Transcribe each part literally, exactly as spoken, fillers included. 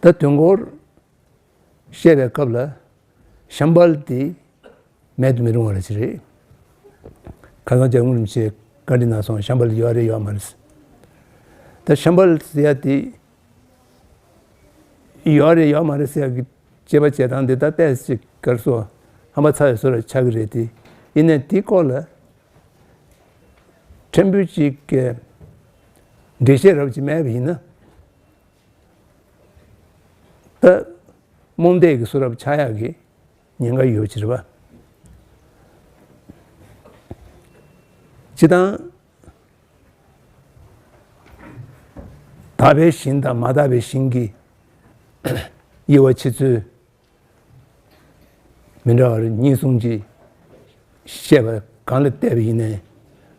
ད་དུས་འཁོར་བཤད་པའི་སྐབས་ལ་ཤམྦྷ་ལ་དེ་མེད་དུ་མི་རུང་བ་རེད་ཅེས་རེད། ཁ་སང་ཇོ་མོ་རིན་པོ་ཆེས་བཀའ་འདྲི་གནང་སོང་། ཤམྦྷ་ལ་ཡོད་རེད་ཡོད་མ་རེད། ད་ཤམྦྷ་ལ་ཟེར་ཡ་དེ་ཡོད་རེད་ཡོད་མ་རེད་ཟེར་ཡ་གི་དཔྱད་པ་བྱེད་སྟངས་འདི་ད་ཏོག་ཙམ་ག་རེ་ཟེར་ཧམ་པ་ཚ་བའི་བཟོ་འདྲ་ཆགས་ཀྱི་རེད་དེ། ཡིན་ནའི་དེའི་སྐོར་ལ་ཕྲན་བུ་ཅིག་གི་འགྲེལ་བཤད་རབ་ཅིག་མེད་པ་ཡིན་ན། ད་རྨོངས་དད་ཀྱི་བཟོ་འདྲ་ཆགས་ཡག་གི་ཉེན་ཁ་ཡོད་ཅེས་རེད་པ། སྤྱིར་བཏང་དག་པའི་ཞིང་དང་མ་དག་པའི་ཞིང་གི་དབྱེ་བ་ཕྱེ་ཚུལ་མི་འདྲ་བ་གཉིས་གསུམ་ཅིག་བཤད་པ་གང་ལ་བལྟས་པ་ཡིན་ནའི།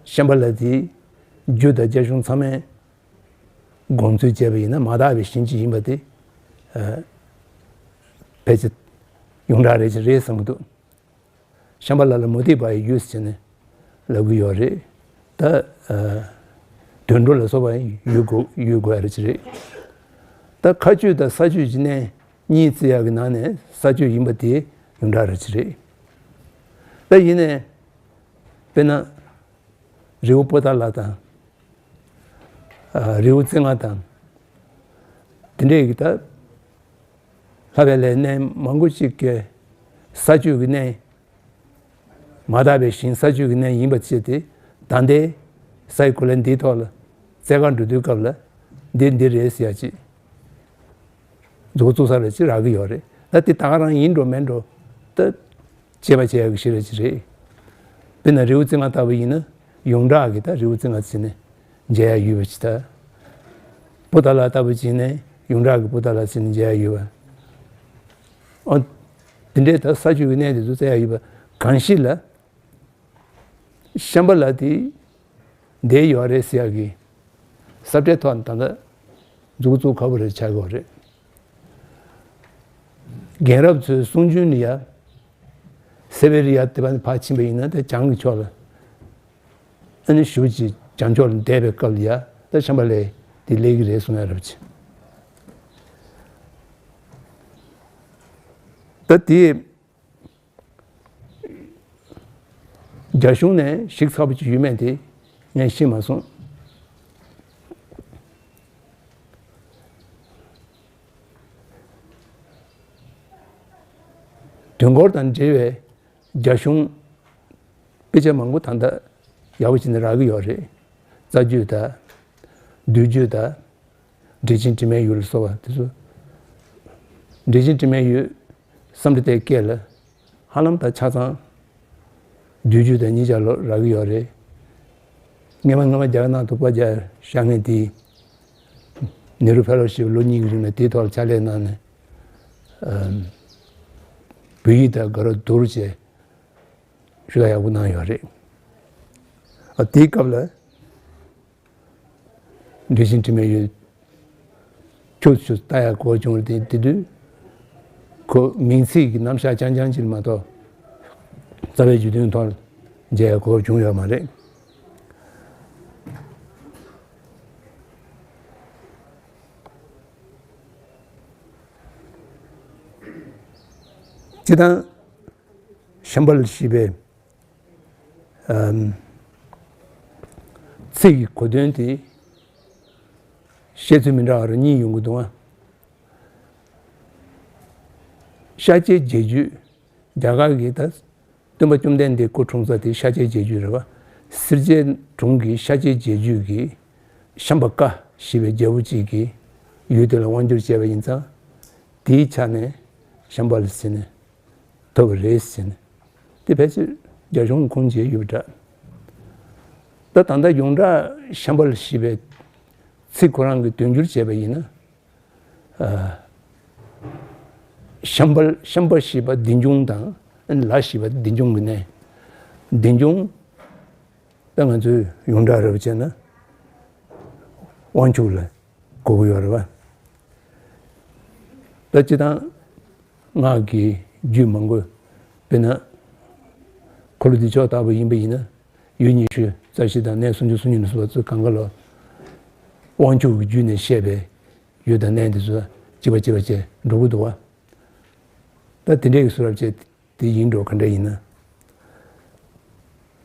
ཤམྦྷ་ལ་དེ་རྒྱུ་དང་རྒྱ་གཞུང་ཚང་མས་དགོངས་ཚུལ་བྱས་པ་ཡིན་ན་མ་དག་པའི་ཞིང་ཅིག་ཡིན་པ་དེ་ཕལ་ཆེར་ཡོངས་གྲགས་རེད་ཅེས་རེད་བསམ་གྱི་འདུག། ཤམྦྷ་ལ་ལ་མུ་སྟེགས་པ་ཡི་ཡུལ་ཟེར་ནས་ལབ་ཀྱི་ཡོད་རེད། ད་དུད་འགྲོ་ལ་སོགས་པ་ཡུལ་དགོས་ཡུལ་དགོས་ཡ་རེད་ཅེས་རེད། ད་མཁའ་སྤྱོད་དང་ས་སྤྱོད་ཀྱི་གནས་གཉིས་བརྩི་ཡག་གི་ནང་ནས་ས་སྤྱོད་ཡིན་པ་དེ་ཡོངས་གྲགས་རེད་ཅེས་རེད། ད་ཡིན་ནའི་དཔེར་ན་རི་བོ་པོ་ཏ་ལ་དང་། ཨ། རི་བོ་རྩེ་ལྔ་དང་། དེ་འདྲའི་གི་ད་ལྷག་པའི་ལས་གནས་མང་པོ་ཅིག་གི་ས་སྤྱོད་ཀྱི་གནས། མ་དག་པའི་ཞིང་ས་སྤྱོད་ཀྱི་གནས་ཡིན་པ་བྱས་ཏེ། ད་ལྟའི་ས་ཡི་གོ་ལའི་འདིའི་ཐོག་ལ་རྩེད་གར་འགྲོ་དུས་སྐབས་ལ་འདི་འདི་རེད་ཟེར་ཡ་ཅིག་མཛུབ་བཙུགས་ས་ལ་ཅིག་རག་གི་ཡོད་རེད། ད་དེ་ད་ག་རང་ཡིན་འགྲོ་མིན་འགྲོ་ད་དཔྱད་པ་བྱེད་ཡག་གི་གཞི་རེད་ཅིག་རེད། དཔེར་ན་རི་བོ་རྩེ་ལྔ་ལྟ་བུ་ཡིན་ན་ཡོངས་གྲགས་ཀྱི་ད་རི་བོ་རྩེ་ལྔ་ཟེར་ནས་མཇལ་ཡག་ཡོད་པ་ཅིག་ད། པོ་ཏ་ལ་ལྟ་བུ་ཅིག་ནས་ཡོངས་གྲགས་ཀྱི་པོ་ཏ་ལ་ཟེར་ནས་མཇལ་ཡག་ཡོད་པ། ཨོ། དེ་འདྲའི་ད་ས་ཆུ་གི་གནས་དེ་ཚོ་བཙལ་ཡག་ཡོད་པ་གང་ཞིག་ལ། ཤམྦྷ་ལ་དེ་འདིར་ཡོད་རེད་ཟེར་ཡག་གི་ས་བཀྲའི་ཐོག་ནས་ད་ལྟ་མཛུབ་བཙུགས་ཁག་པོ་རེད་ཆགས་ཀྱི་ཡོད་རེད། རྒན་རབས་ཚོའི་གསུང་རྒྱུན་ལ་ཡ། སེ་བེ་རི་ཡ་དེ་བ་ནས་ཕར་ཕྱིན་པ་ཡིན་ན་ད་བྱང་གི་ཕྱོགས་ལ། ཨ་ནི་ཞུ་ཅིག་བྱང་ཕྱོགས་ལ་བསྡད་པའི་སྐབས་ལ་ཡ་ད་ཤམྦྷ་ལའི་དེ་སླེབས་ཀྱི་རེད་གསུང་ཡ་རབས་ཆེ། ད་དེ་རྒྱ་གཞུང་ནས་ཞིབ་ཚགས་པོ་ཅིག་ཡོད་མེད་དེ་ངས་ཤེས་མ་སོང་། དུས་འཁོར་དང་འབྲེལ་བའི་རྒྱ་གཞུང་དཔེ་ཆ་མང་པོ་ད་ལྟ་ཡག་པོ་བྱས་ནས་རག་གི་ཡོད་རེད། རྩ་རྒྱུད་དང་། བསྡུས་རྒྱུད་དང་། འགྲེལ་ཆེན་དྲི་མེད་ཡུལ་ལ་སོགས་པ་དེ་ཚོ། འགྲེལ་ཆེན་དྲི་མེད་ཡུལ་བསམ་གྲུབ་བསྟན་སྐད་ལ་ཧ་ལམ་ད་ཆ་ཚང་བསྡུས་རྒྱུད་དང་གཉིས་ཆར་ལོག་རག་གི་ཡོད་རེད། སྔས་མ་སྔས་མ་རྒྱ་ནག་ཐུག་པ་རྒྱ་ཤར་ངེས་དེ་ནེ་རུ་ཕེ་ལོ་ཤིབ་ལོ་གཉིས་ཀྱི་རིང་ལ་དེའི་ཐོག་ལ་ཕྱག་ལས་གནང་ནས། ཨམ། བོད་ཡིག་དང་དགའ་རབ་བསྡུར་བྱས་ཞུ་དག་ཡག་པོ་གནང་ཡོད་རེད། ཨ། དེའི་སྐབས་ལ་འགྲེལ་ཆེན་དྲི་མེད་ཡུལ་ཁྱུག་ཁྱུག་ལྟ་ཡག་གོ་བྱུང་རེད་དེ། དེ་དུས་ཁོ་མིང་ཚིག་གི་རྣམ་གཞག་རྐྱང་རྐྱང་ཅིག་མ་གཏོགས་རྩ་བའི་རྒྱུད་དོན་ཐོག་མཇལ་ཡག་གོ་བྱུང་ཡོད་མ་རེད། སྤྱིར་བཏང་ཤམྦྷ་ལ་ཞེས་པའི་ཨམ། ཚིག་གི་གོ་དོན་དེ་བཤད་ཚུལ་མི་འདྲ་བ་རུ་གཉིས་ཡོང་གི་འདུག་ཨ། ཤཱཀྱའི་རྗེས་བརྒྱུད། རྒྱ་གར་གྱི་ད་སྟོན་པ་བཅོམ་ལྡན་འདས་སྐུ་འཁྲུངས་ས་དེ་ཤཱཀྱའི་རྗེས་བརྒྱུད་རེད་བ། སེར་སྐྱའི་གྲོང་གི་ཤཱཀྱའི་རྗེས་བརྒྱུད་ཀྱི་ཤམྦྷ་ཀ་ཞེས་པའི་རྒྱལ་པོ་གཅིག་གིས་ཡུལ་དེ་ལ་དབང་བསྒྱུར་བྱས་པ་ཡིན་ཙང་། དེའི་ཆ་ནས་ཤམྦྷ་ལ་ཟེར་ནས་ཐོབ་པ་རེད་ཟེར་ནས། དེ་ཕལ་ཆེར་རྒྱ་གཞུང་ཁུངས་བྱས་ཡོད་པ་འདྲ། ད་ད་ལྟ་ཡོངས་གྲགས་ཤམྦྷ་ལ་ཞེས་པའི་ཚིག་ཁོ་རང་གི་དོན་སྒྱུར་བྱས་པ་ཡིན་ན། ཨ། ཤམྦྷ་ལ་ཤམྦྷ་ཞེས་པ་ལྡིང་ཆུང་དང་། ལ་ཞེས་པ་ལྡིང་ཆུང་གི་གནས། ལྡིང་ཆུང་། ད་ང་ཚོས་ཡོངས་གྲགས་རེ་བ་བྱས་ན་དབང་ཕྱུག་ལ་གོ་གི་ཡོད་རེད་བ། ད་སྤྱིར་བཏང་སྔགས་ཀྱི་རྒྱུད་མང་པོ། དཔེར་ན་འཁོར་ལོ་བདེ་མཆོག་ལྟ་བུ་ཡིན་པ་ཡིན་ན། ཡུལ་ཉི་ཤུ་རྩ་བཞི་དང་གནས་སུམ་ཅུ་སོ་གཉིས་ལ་སོགས་པ་ཚོ་གང་ག་ལ་དབང་ཕྱུག་གི་རྒྱུད་ནས་བཤད་པའི་ཡུལ་དང་གནས་འདི་ཚོ་ གཅིག་པ་གཅིག་པ་བྱས་འགྲོ་གི་འདུག་བ། ད་དེ་འདྲའི་གི་གསུང་རབ་བྱས་དེ་ཡིན་འགྲོ། ག་འདྲ་ཡིན་ན།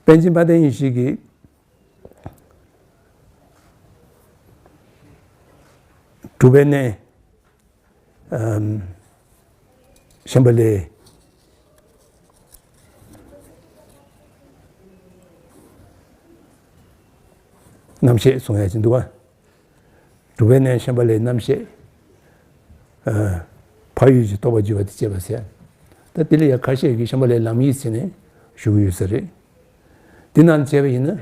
པཎ་ཆེན་དཔལ་ལྡན་ཡེ་ཤེས་ཀྱིས་གྲུབ་པའི་གནས། ཨམ། ཤམྦྷ་ལའི་རྣམ་བཤད་གསུང་ཡ་ཅིག་འདུག་བ། གྲུབ་པའི་གནས་ཤམྦྷ་ལའི་རྣམ་བཤད། ཨ། འཕགས་ཡུལ་གྱི་རྟོགས་པ་བརྗོད་པ་དང་བཅས་པ་ཟེར། ད་དེ་ལ་ཡང་ཁ་ཤས་ཀྱིས་ཤམྦྷ་ལའི་ལམ་ཡིག་ཟེར་ནས་ཞུ་གི་ཡོད་ས་རེད། དེ་ནང་བྱས་པ་ཡིན་ན།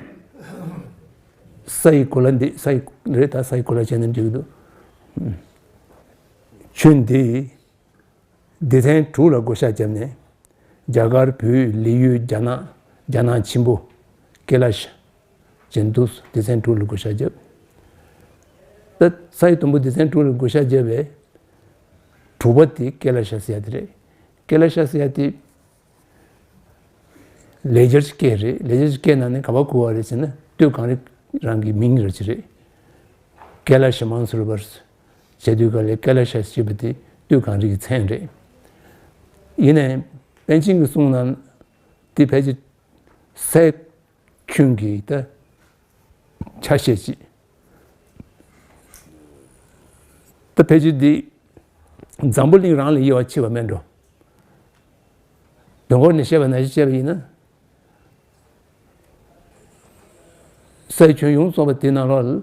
ས་ཡི་གོ་ལ་འདི། ས་ཡི་རེད། ད་ས་ཡི་གོ་ལ་བྱས་ན་འགྲིག་གི་འདུག། ཆོས་འདི་སྡེ་ཚན་དྲུག་ལ་བགོ་བཤའ་བརྒྱབ་ནས། རྒྱ་གར། བོད། ལི་ཡུལ། རྒྱ་ནག་རྒྱ་ནག་ཆེན་པོ། ཀེ་ལ་ཤ་བྱས་འདུག། སྡེ་ཚན་དྲུག་ལ་བགོ་བཤའ་བརྒྱབ། ད་ས་ཡི་དུམ་བུ་སྡེ་ཚན་དྲུག་ལ་བགོ་བཤའ་བརྒྱབ་པའི་དྲུག་པ་དེ་ཀེ་ལ་ཤ་ཟེར་ཡ་དེ་རེད། ཀེ་ལ་ཤ་ཟེར་ཡ་དེ་ལེགས་སྦྱར་གྱི་སྐད་རེད། ལེགས་སྦྱར་གྱི་སྐད་ནང་ནས་ག་པར་གོ་བ་རེད་ཟེར་ན། སྟོད་གངས་རི་རང་གི་མིང་རེད་ཅེས་རེད། ཀེ་ལ་ཤ་མང་སུ་རུ་བར་བྱེད་དུས་ག་ལས་ཀེ་ལ་ཤ་ཞེས་པ་དེ་སྟོད་གངས་རི་གི་མཚན་རེད། ཡིན་ནའི་པཎ་ཆེན་གྱི་གསུང་ནང་དེ་ཕལ་ཆེར་སའི་ཁྱོན་གྱི་ད་ཆ་ཤས་ཅིག། ད་ཕལ་ཆེར་འདི་འཛམ་བུ་གླིང་རང་ལ་དབྱེ་བ་ཕྱེ་བ་མེད་འགྲོ། དོན་འཁོར་ནས་བཤད་པ་ནང་བཞིན་བཤད་པ་ཡིན་ན། སའི་ཁྱོན་ཡོངས་རྫོགས་པ་དེའི་ནང་ལོགས་ལ་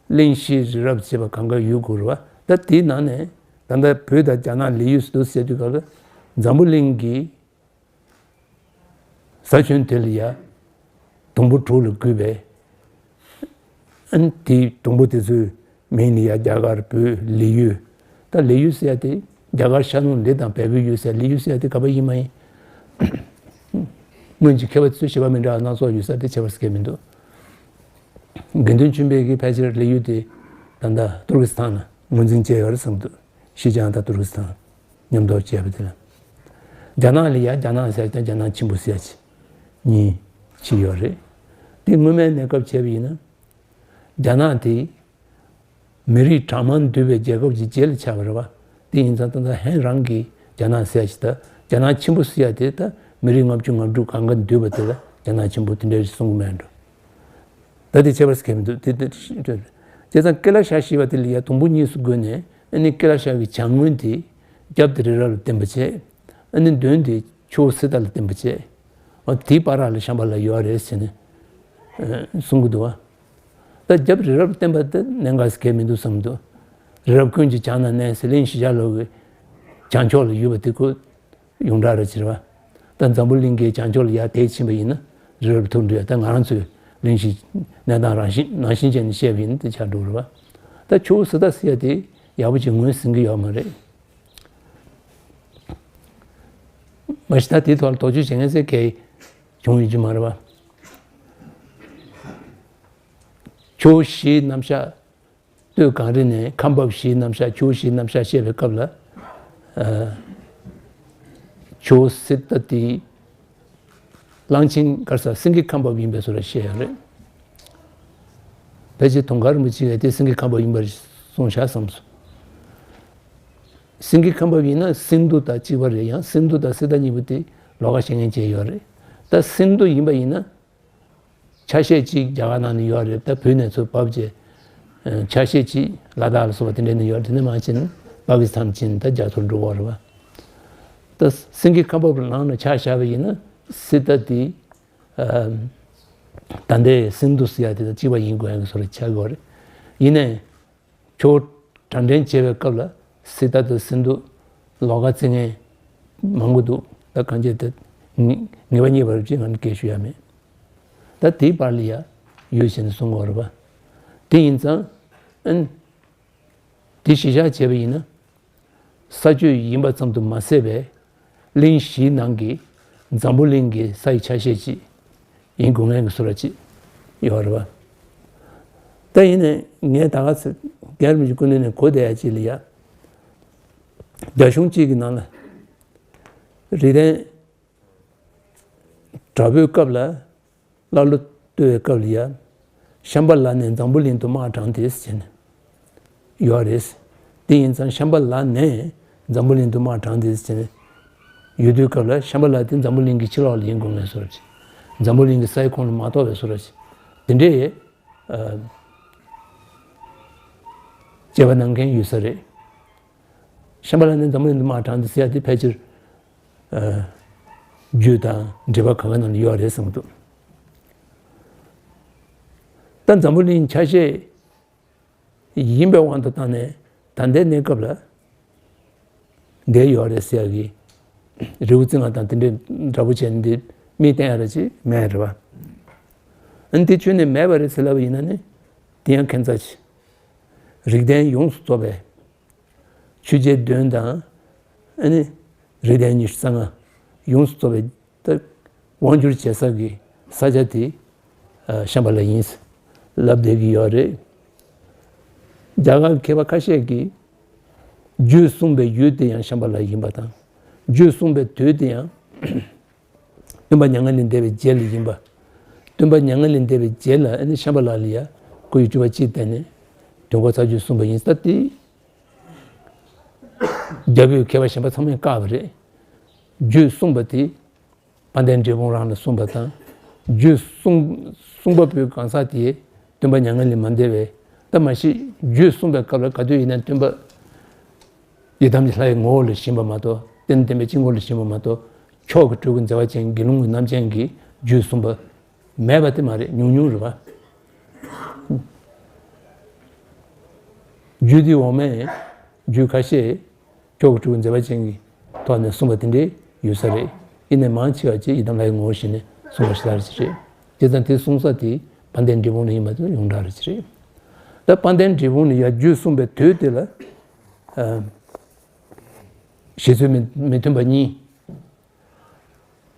གླིང་བཞིའི་རི་རབ་ཅེས་པ་གང་ག་ཡོད་དགོས་རེད་བ། ད་དེའི་ནང་ནས་ད་ལྟ་བོད་དང་རྒྱ་ནག་ལི་ཡུལ་སུ་ཟེར་དུས་སྐབས་ལ་འཛམ་བུ་གླིང་གི་ས་ཁྱོན་དེ་ལ་ཡ་དུམ་བུ་དྲུག་ལ་བགོས་པས། ཨ་ནི་དེའི་དུམ་བུ་དེ་ཚོའི་མིང་ལ་ཡ་རྒྱ་གར། བོད། ལི་ཡུལ། ད་ལི་ཡུལ་ཟེར་ཡ་དེ་རྒྱ་གར་ཤར་ནུབ་ལི་དང་བལ་པོའི་ཡུལ་ཟེར། ལི་ཡུལ་ཟེར་ཡ་དེ་ག་པར་ཡིན་མ་ཡིན། སྔོན་གྱི་མཁས་པ་ཚོས་བྱེད་པ་མི་འདྲ་བ་སྣ་ཚོགས་ཡོད་ས་དེ་བྱེད་པ་ཟེར་མཁན་མི་འདུག། དགེ་འདུན་ཆོས་འཕེལ་གྱིས་ཕལ་ཆེར་ལི་ཡུལ་དེ་ད་ལྟ་ཏུར་ཀི་སི་ཐན་ལ་ངོས་འཛིན་བྱས་ཡོད་རེད་བསམ་འདུག། ཤིན་ཅང་དང་ཏུར་ཀི་སི་ཐན་མཉམ་འདོགས་བྱས་པ་དེ་ལ། རྒྱ་ནག་ལ་ཡ་རྒྱ་ནག་ཟེར་དང་རྒྱ་ནག་ཆེན་པོ་ཟེར་གྱི་གཉིས་ཕྱེ་ཡོད་རེད། དེ་སྔོན་མའི་གནས་སྐབས་བྱས་པ་ཡིན་ན། རྒྱ་ནག་དེ་མི་རིགས་གྲངས་མང་འདུས་པའི་རྒྱལ་ཁབ་ཀྱི་རྗེས་ལ་ཆགས་པ་རེད་བ། དེ་ཡིན་ཙང་ད་ལྟ་ཧན་རང་གི་རྒྱ་ནག་ཟེར་ཞིག་དང་རྒྱ་ནག་ཆེན་པོ་ཟེར་ཡ་དེ་ད་མི་རིགས་ལྔ་བཅུ་ང་དྲུག་གང་ག་འདུས་པ་དེ་ལ་རྒྱ་ནག་ཆེན་པོ་དེ་འདྲ་ཞིག་གསུང་གི་མེད་འགྲོ། ད་དེ་ཁྱད་པར་གང་ཡང་མི་འདུག། དེ་དེ་བྱས་ཙང་ཀེ་ལ་ཤ་ཞེས་པ་དེ་ལ་ཡ་དུམ་བུ་གཉིས་སུ་བགོས་ནས། ཨ་ནི་ཀེ་ལ་ཤ་གི་བྱང་ངོས་དེ་རྒྱབ་དེ་རི་རབ་ལ་བརྟེན་པ་བྱས། ཨ་ནི་མདུན་དེ་ཆུ་བོ་སི་ཏ་ལ་བརྟེན་པ་བྱས། འོ་དེའི་བར་ལ་ཤམྦྷ་ལ་ཡོད་རེད་ཟེར་ནས་གསུང་གི་འདུག་བ། ད་རྒྱབ་རི་རབ་བརྟེན་པ་དེ་གནད་འགག་གང་ཡང་མི་འདུག་བསམ་འདུག། རི་རབ་ཀུན་གྱི་བྱང་ན་གནས་ཟེར། གླིང་བཞི་ཆ་ལོ་གི་བྱང་ཕྱོགས་ལ་ཡོད་པ་དེ་ཁོ་ཡོངས་གྲགས་རེད་ཟེར་བ། ད་འཛམ་བུ་གླིང་གི་བྱང་ཕྱོགས་ལ་ཡར་དེད་ཕྱིན་པ་ཡིན་ན་རི་རབ་ཐུག་འགྲོ་ཡ། ད་ང་རང་ཚོའི་གླིང་བཞི་གནས་སྟངས་རང་བཞིན་ནང་བཞིན་བྱས་ནས་བཤད་པ་ཡིན་ན་དེ་ཆགས་འགྲོ་རེད་བ། ད་ཆུ་བོ་སི་ཏ་ཟེར་ཡ་དེ་ཡག་པོ་ཅིག་ངོས་ཟིན་གྱི་ཡོད་མ་རེད། མ་གཞི་ད་དེའི་ཐོག་ལ་དོགས་གཅོད་བྱེད་མཁན་ཟེར་གང་ཡང་བྱུང་ཡོད་ཀྱི་མ་རེད་བ། ཆུ་བོ་བཞིའི་རྣམ་གཞག། སྟོད་གངས་རི་ནས་ཁམས་འབབ་བཞིའི་རྣམ་གཞག། ཆུ་བོ་བཞིའི་རྣམ་གཞག་བཤད་པའི་སྐབས་ལ། ཨ། ཆུ་བོ་སི་ཏ་དེ་གླང་ཆེན་ག་རེ་ཟེར། སེང་གེ་ཁམས་འབབ་ཡིན་པའི་བཟོ་འདྲ་བཤད་ཡོད་རེད། ཕལ་ཆེར་དུང་དཀར་རིན་པོ་ཆེ་གིས་དེ་སེང་གེ་ཁམས་འབབ་ཡིན་པར་གསུངས་བཞག་བསམ་སོང་། སེང་གེ་ཁམས་འབབ་ཡིན་ན་སིན་དྷུ་དང་གཅིག་པ་རེད། ཡང་སིན་དྷུ་དང་སི་ཏ་གཉིས་པོ་དེ་ལོགས་ཀ་བཤད་མཁན་བྱས་ཡོད་རེད། ད་སིན་དྷུ་ཡིན་པ་ཡིན་ན། ཆ་ཤས་གཅིག་རྒྱ་གར་ནང་ནས་ཡོད་རེད། ད་བོད་ནས་ཚུར་བབས་རྗེས། ཨ། ཆ་ཤས་གཅིག་ལ་དྭགས་ལ་སོགས་པ་དེ་འདྲ་ནས་ཡོད་རེད། དེ་ནས་མར་ཕྱིན་ནས་པ་ཀི་སི་ཐན་ཕྱིན་ནས་ད་རྒྱ་མཚོར་འགྲོ་གི་ཡོད་རེད་བ། ད་སེང་གེ་ཁམས་འབབ་ནང་ལ་ཆ་བཞག་པ་ཡིན་ན་སི་ཏ་དེ། ཨ། ད་ལྟའི་སིན་དྷུ་ཟེར་ཡ་དེ་དང་གཅིག་པ་ཡིན་དགོས་ཡ་གི་བཟོ་འདྲ་ཆགས་ཀྱི་ཡོད་རེད། ཡིན་ནའི། ཆུ་བོ་གྲངས་འདྲེན་བྱེད་པའི་སྐབས་ལ་སི་ཏ་དང་སིན་དྷུ་ལོགས་ཀ་བརྩི་མཁན་མང་པོ་འདུག། ད་གང་ཅི་དེ་ངེས་པ་རྙེད་པ་རེད་ཅེས་ང་ནི་སྐད་ཞུ་ཡ་མེད། ད་དེའི་བར་ལ་ཡ་ཡོད་ཅེས་ནས་གསུང་གི་ཡོད་རེད་པ། དེ་ཡིན་ཙང་། ཨན། དེ་གཞི་བཞག་བྱས་པ་ཡིན་ན། ས་བཅུད་ཡིན་པ་ཙམ་དུ་མ་ཟད་པའི་གླིང་བཞིའི་ནང་གི་འཛམ་བུ་གླིང་གི་ས་ཡི་ཆ་ཤས་ཅིག་ཡིན་དགོས་ངེས་ཀྱི་བཟོ་འདྲ་ཅིག་ཡོད་རེད་པ། ད་ཡིན་ནའི་ངས་ད་ག་ཚོད་རྒྱལ་བ་རིན་པོ་ཆེའི་སྐུ་མདུན་ནས་གོ་བསྡད་ཡ་ཅིག་ལ་ཡ། རྒྱ་གཞུང་གཅིག་གི་ནང་ལ་རིགས་ལྡན་དྲག་པོའི་སྐབས་ལ། ཀླ་ཀློ་བསྟོད་པའི་སྐབས་ལ་ཡ། ཤམྦྷ་ལ་ནས་འཛམ་བུ་གླིང་དུ་དམག་དྲངས་ཏེ་ཟེར་ནས་ཡོད་རེད། དེ་ཡིན་ཙང་ཤམྦྷ་ལ་ནས་འཛམ་བུ་གླིང་དུ་དམག་དྲངས་ཏེ་ཟེར་ནས་ཡོད་དུས་སྐབས་ལ་ཤམྦྷ་ལ་དེ་འཛམ་བུ་གླིང་གི་ཕྱི་ལོགས་ལ་ཡིན་དགོས་ངེས་བཟོ་འདྲ་ཅིག་འཛམ་བུ་གླིང་གི་སའི་ཁོངས་ལ་མ་གཏོགས་པའི་བཟོ་འདྲ་ཅིག་དེ་འདྲའི་ཨ་དཔྱད་པ་གནང་མཁན་ཡོད་ས་རེད། ཤམྦྷ་ལ་ནས་འཛམ་བུ་གླིང་དུ་དམག་དྲངས་ཏེ་ཟེར་ཡ་དེ་ཕལ་ཆེར་ཨ་རྒྱུད་དང་འགྲེལ་པ་གང་ག་ནང་ལ་ཡོད་རེད་བསམ་གྱི་འདུག་ད་འཛམ་བུ་གླིང་ཆ་ཤས་ཡིན་པའི་དབང་དུ་བཏང་ནས་ད་ལྟའི་གནས་སྐབས་ལ་འདིར་ཡོད་རེད་ཟེར་ཡ་གི་རི་བོ་རྩེ་ལྔ་དང་དེ་འདྲའི་འདྲ་པོ་བྱས་ནས་འདི་མིས་བསྟན་ཡ་ར་ཅིག་མེད་རེད་བ། ཨ་ནི་དེ་ཁྱོན་ནས་མེད་པ་རེད་ཟེར་ལབ་པ་ཡིན་ན་ནི་དེ་ཡང་ཁྱད་མཚར་ཆེ། རིགས་ལྡན་ཡོངས་སུ་རྫོགས་པའི་ཆོས་བརྒྱད་བདུན་དང་ཨ་ནི་རིགས་ལྡན་ཉི་ཤུ་རྩ་ལྔ་ཡོངས་སུ་རྫོགས་པའི་ད་དབང་སྒྱུར་བྱེད་ས་གི་ས་ཆ་དེ་ཨ་ཤམྦྷ་ལ་ཡིན་ལབ་བསྡད་ཀྱི་ཡོད་རེད། རྒྱ་གར་མཁས་པ་ཁ་ཤས་ཀྱིས་རྒྱུད་གསུངས་པའི་ཡུལ་དེ་ཡང་ཤམྦྷ་ལ་ཡིན་པ་དང་རྒྱུད་གསུངས་པའི་དུས་དེ་ཡང་སྟོན་པ་མྱ་ངན་ལས་འདས་པའི་རྗེས་ལ་ཡིན་པ། སྟོན་པ་མྱ་ངན་ལས་འདས་པའི་རྗེས་ལ་ཨ་ནི་ཤམྦྷ་ལ་ལ་ཡ་སྐུ་ཡི་སྤྲུལ་པ་གཅིག་བསྟན་ནས་དུས་འཁོར་རྩ་རྒྱུད་གསུངས་པ་ཡིན་ས་དེ། རྒྱ་བོད་མཁས་པ་གཞན་པ་ཚང་མས་བཀག་པ་རེད། རྒྱུད་གསུངས་པ་དེ་དཔལ་ལྡན་འབྲས་སྤུངས་རང་ལ་གསུངས་པ་དང་། རྒྱུད་གསུངས་གསུངས་པ་པོའི་གང་ཟག་དེ་སྟོན་པ་མྱ་ངན་ལས་མ་འདས་པའི་ད་མ་གཞི་རྒྱུད་གསུངས་པའི་སྐབས་ལ་ག་དུས་ཡིན་ན་སྟོན་པ་ཡི་དམ་གྱི་ལྷ་ཡི་ངོ་བོ་ལ་བཞེངས་པ་མ་གཏོགས་རྟེན་བརྟེན་པའི་དཀྱིལ་འཁོར་ལ་བཞེངས་པ་མ་གཏོགས་མཆོག་གི་སྤྲུལ་སྐུ་མཛད་པ་ཅན་དགེ་སློང་གི་རྣམ་ཅན་གྱིས་རྒྱུད་གསུངས་པ་མེད་པ་དེ་མ་རེད། ཉུང་ཉུང་རེད་བ། རྒྱུད་འདི་འོག་མའི་རྒྱུད་ཁ་ཤས་མཆོག་གི་སྤྲུལ་སྐུ་མཛད་པ་ཅན་གྱི་ཐོག་ནས་གསུངས་པ་དེ་འདྲའི་ཡོད་ས་རེད། ཡིན་ནའི་མང་ཆེ་བ་ཅིག་ཡི་དམ་ལྷ་ཡི་ངོ་བོ་བཞེངས་ནས་གསུངས་པ་ཞིག་ལ་རེ་ཅིག་རེད། བྱས་ཙང་དེ་གསུང་ས་དེ་དཔལ་ལྡན་འབྲས་སྤུངས་ལ་ཡིན་པ་དེ་ཡོངས་གྲགས་རེ་ཅིག་རེད། ད་དཔལ་ལྡན་འབྲས་སྤུངས་ལ་ཡ་རྒྱུད་གསུངས་པའི་དུས་དེ་ལ་ཨ་བཞེད་ཚུལ་མི་མི་མཐུན་པ་གཉིས།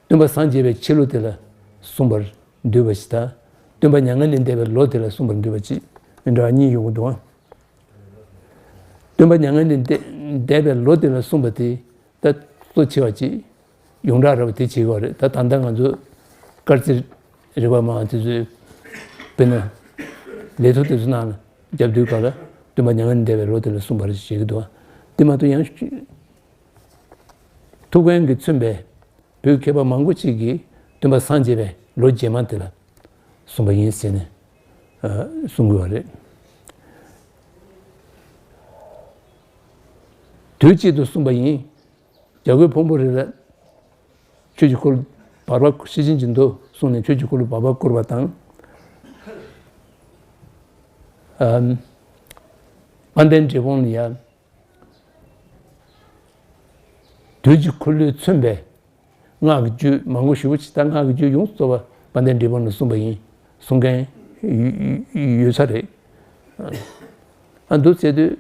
སྟོན་པ་སངས་རྒྱས་པའི་ཕྱི་ལོ་དེ་ལ་གསུངས་པར་འདུས་པ་ཞིག་དང་། སྟོན་པ་མྱ་ངན་ལས་འདས་པའི་ལོ་དེ་ལ་གསུངས་པར་འདུས་པ་ཅིག་མི་འདྲ་བ་གཉིས་ཡོང་གི་འདུག་ཨང་། སྟོན་པ་མྱ་ངན་ལས་འདས་འདས་པའི་ལོ་དེ་ལ་གསུངས་པ་དེ་ད་གཙོ་ཆེ་བ་ཅིག་ཡོངས་གྲགས་ར་བ་དེ་བྱེད་དགོས་རེད། ད་ད་ལྟ་ང་ཚོ་སྐར་རྩིས་རིག་པ་མང་དེ་ཚོས་དཔེར་ན་ལས་ཐོ་དེ་ཚོ་ནང་ལ་རྒྱབ་དུས་སྐབས་ལ་སྟོན་པ་མྱ་ངན་ལས་འདས་པའི་ལོ་དེ་ལ་གསུངས་པ་རེད་ཅེས་བྱེད་ཀྱི་འདུག་ཨང་། དེ་མ་གཏོགས་ཡང་། ཐུའུ་བཀྭན་གྱིས་མཚོན་པའི་བོད་མཁས་པ་མང་པོ་ཅིག་གིས་སྟོན་པ་སངས་རྒྱས་པའི་ལོ་རྗེས་མ་དེ་ལ་གསུངས་པ་ཡིན་ཟེར་ནས་ཨ་གསུང་གི་ཡོད་རེད། དུས་གཅིག་ཏུ་གསུངས་པ་ཡིན། བྱ་རྒོད་ཕུང་པོ་རི་ལ་ཆོས་ཀྱི་འཁོར་ལོ་བར་པ་ཤེར་ཕྱིན་གྱི་མདོ་གསུངས་ནས་ཆོས་ཀྱི་འཁོར་ལོ་བར་པ་བསྐོར་བ་དང་། ཨ་དཔལ་ལྡན་འབྲས་སྤུངས་ལ་ཡ། དུས་ཀྱི་འཁོར་ལོས་མཚོན་པའི་སྔགས་ཀྱི་རྒྱུད་མང་པོ་ཞེ་པོ་ཅིག་ད་སྔགས་ཀྱི་རྒྱུད་ཡོངས་སུ་རྫོགས་པ་དཔལ་ལྡན་འབྲས་སྤུངས་ནས་གསུངས་པ་ཡིན་གསུང་མཁན་ཡོད་ས་རེད། ཨ་འདུག་ཟེར་དུས་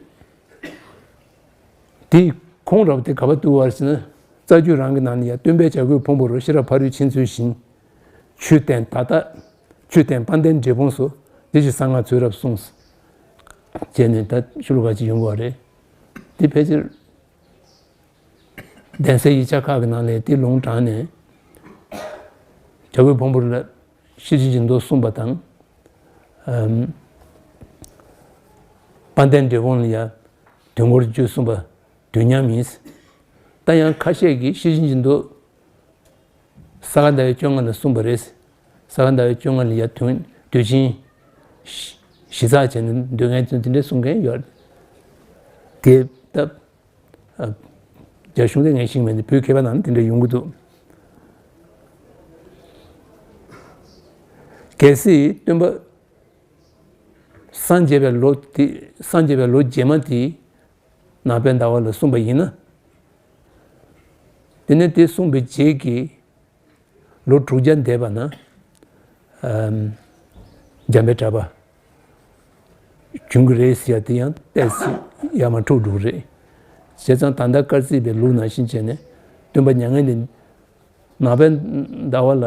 དེའི་ཁུངས་རབ་དེ་ག་པར་འདུག་བ་ཟེར་ན། རྩ་རྒྱུད་རང་གི་ནང་ནས་ཡང་སྟོན་པས་བྱ་རྒོད་ཕུང་པོ་རུ་ཤེས་རབ་ཕ་རོལ་ཕྱིན་ཚུལ་བཞིན། ཆོས་བསྟན་ད་ལྟ། ཆོས་བསྟན་དཔལ་ལྡན་འབྲས་སྤུངས་སུ། དེ་བཞིན་གསང་སྔགས་ཚུལ་རབ་གསུངས། བྱས་ནས་ད་ཤུ་ལུ་ག་ཅིག་ཡོང་གི་ཡོད་རེད། དེ་ཕལ་ཆེར་གདན་སའི་ཡིག་ཆ་ཁག་གི་ནང་ལས་དེ་ལུང་དྲངས་ནས་བྱ་རྒོད་ཕུང་པོ་ལ་ཤེར་ཕྱིན་གྱི་མདོ་གསུངས་པ་དང་། ཨམ། དཔལ་ལྡན་འབྲས་སྤུངས་ལ་ཡང་དུས་འཁོར་རྒྱུད་གསུངས་པ་དུས་མཉམ་ཡིན། ད་ཡང་ཁ་ཤས་ཀྱིས་ཤེར་ཕྱིན་གྱི་མདོ། ས་ག་ཟླ་བའི་བཅོ་ལྔ་ལ་གསུངས་པ་རེད། ས་ག་ཟླ་བའི་བཅོ་ལྔ་ལ་ཡ་དུས་དུས་ཆེན་ཞི་ཞི་ཚགས་བྱས་ནས་འདོན་མཁན་ཚོས་དེ་འདྲས་གསུང་མཁན་ཡོད། དེ་ད་ཨ་རྒྱ་གཞུང་དེ་ངས་ཤེས་མེད་འདི་བོད་མཁས་པ་ནང་ནས་དེ་འདྲས་ཡོང་གི་འདུག་གལ་སྲིད་སྟོན་པ་སངས་རྒྱས་པའི་ལོ་དེ་སངས་རྒྱས་པའི་ལོ་རྗེས་མ་དེ། ནག་པའི་ཟླ་བ་ལ་གསུངས་པ་ཡིན་ན། དེ་ནས་དེ་གསུངས་པའི་རྗེས་ཀྱི་ལོ་དྲུག་བརྒྱ་འདས་པ་ན། ཨམ། འཇམ་དཔལ་གྲགས་པ་བྱུང་གི་རེད་ཟེར་ཡ་དེ་ཡང་ཏོག་ཙམ་ཡ་མ་འཁྲུག་འགྲོ་གི་རེད། བྱས་ཙང་ད་ལྟ་སྐར་རྩིས་པའི་ལུགས་ནང་བཞིན་བྱས་ནས་སྟོན་པ་མྱ་ངན་ལས། ནག་པའི་ཟླ་བ་ལ་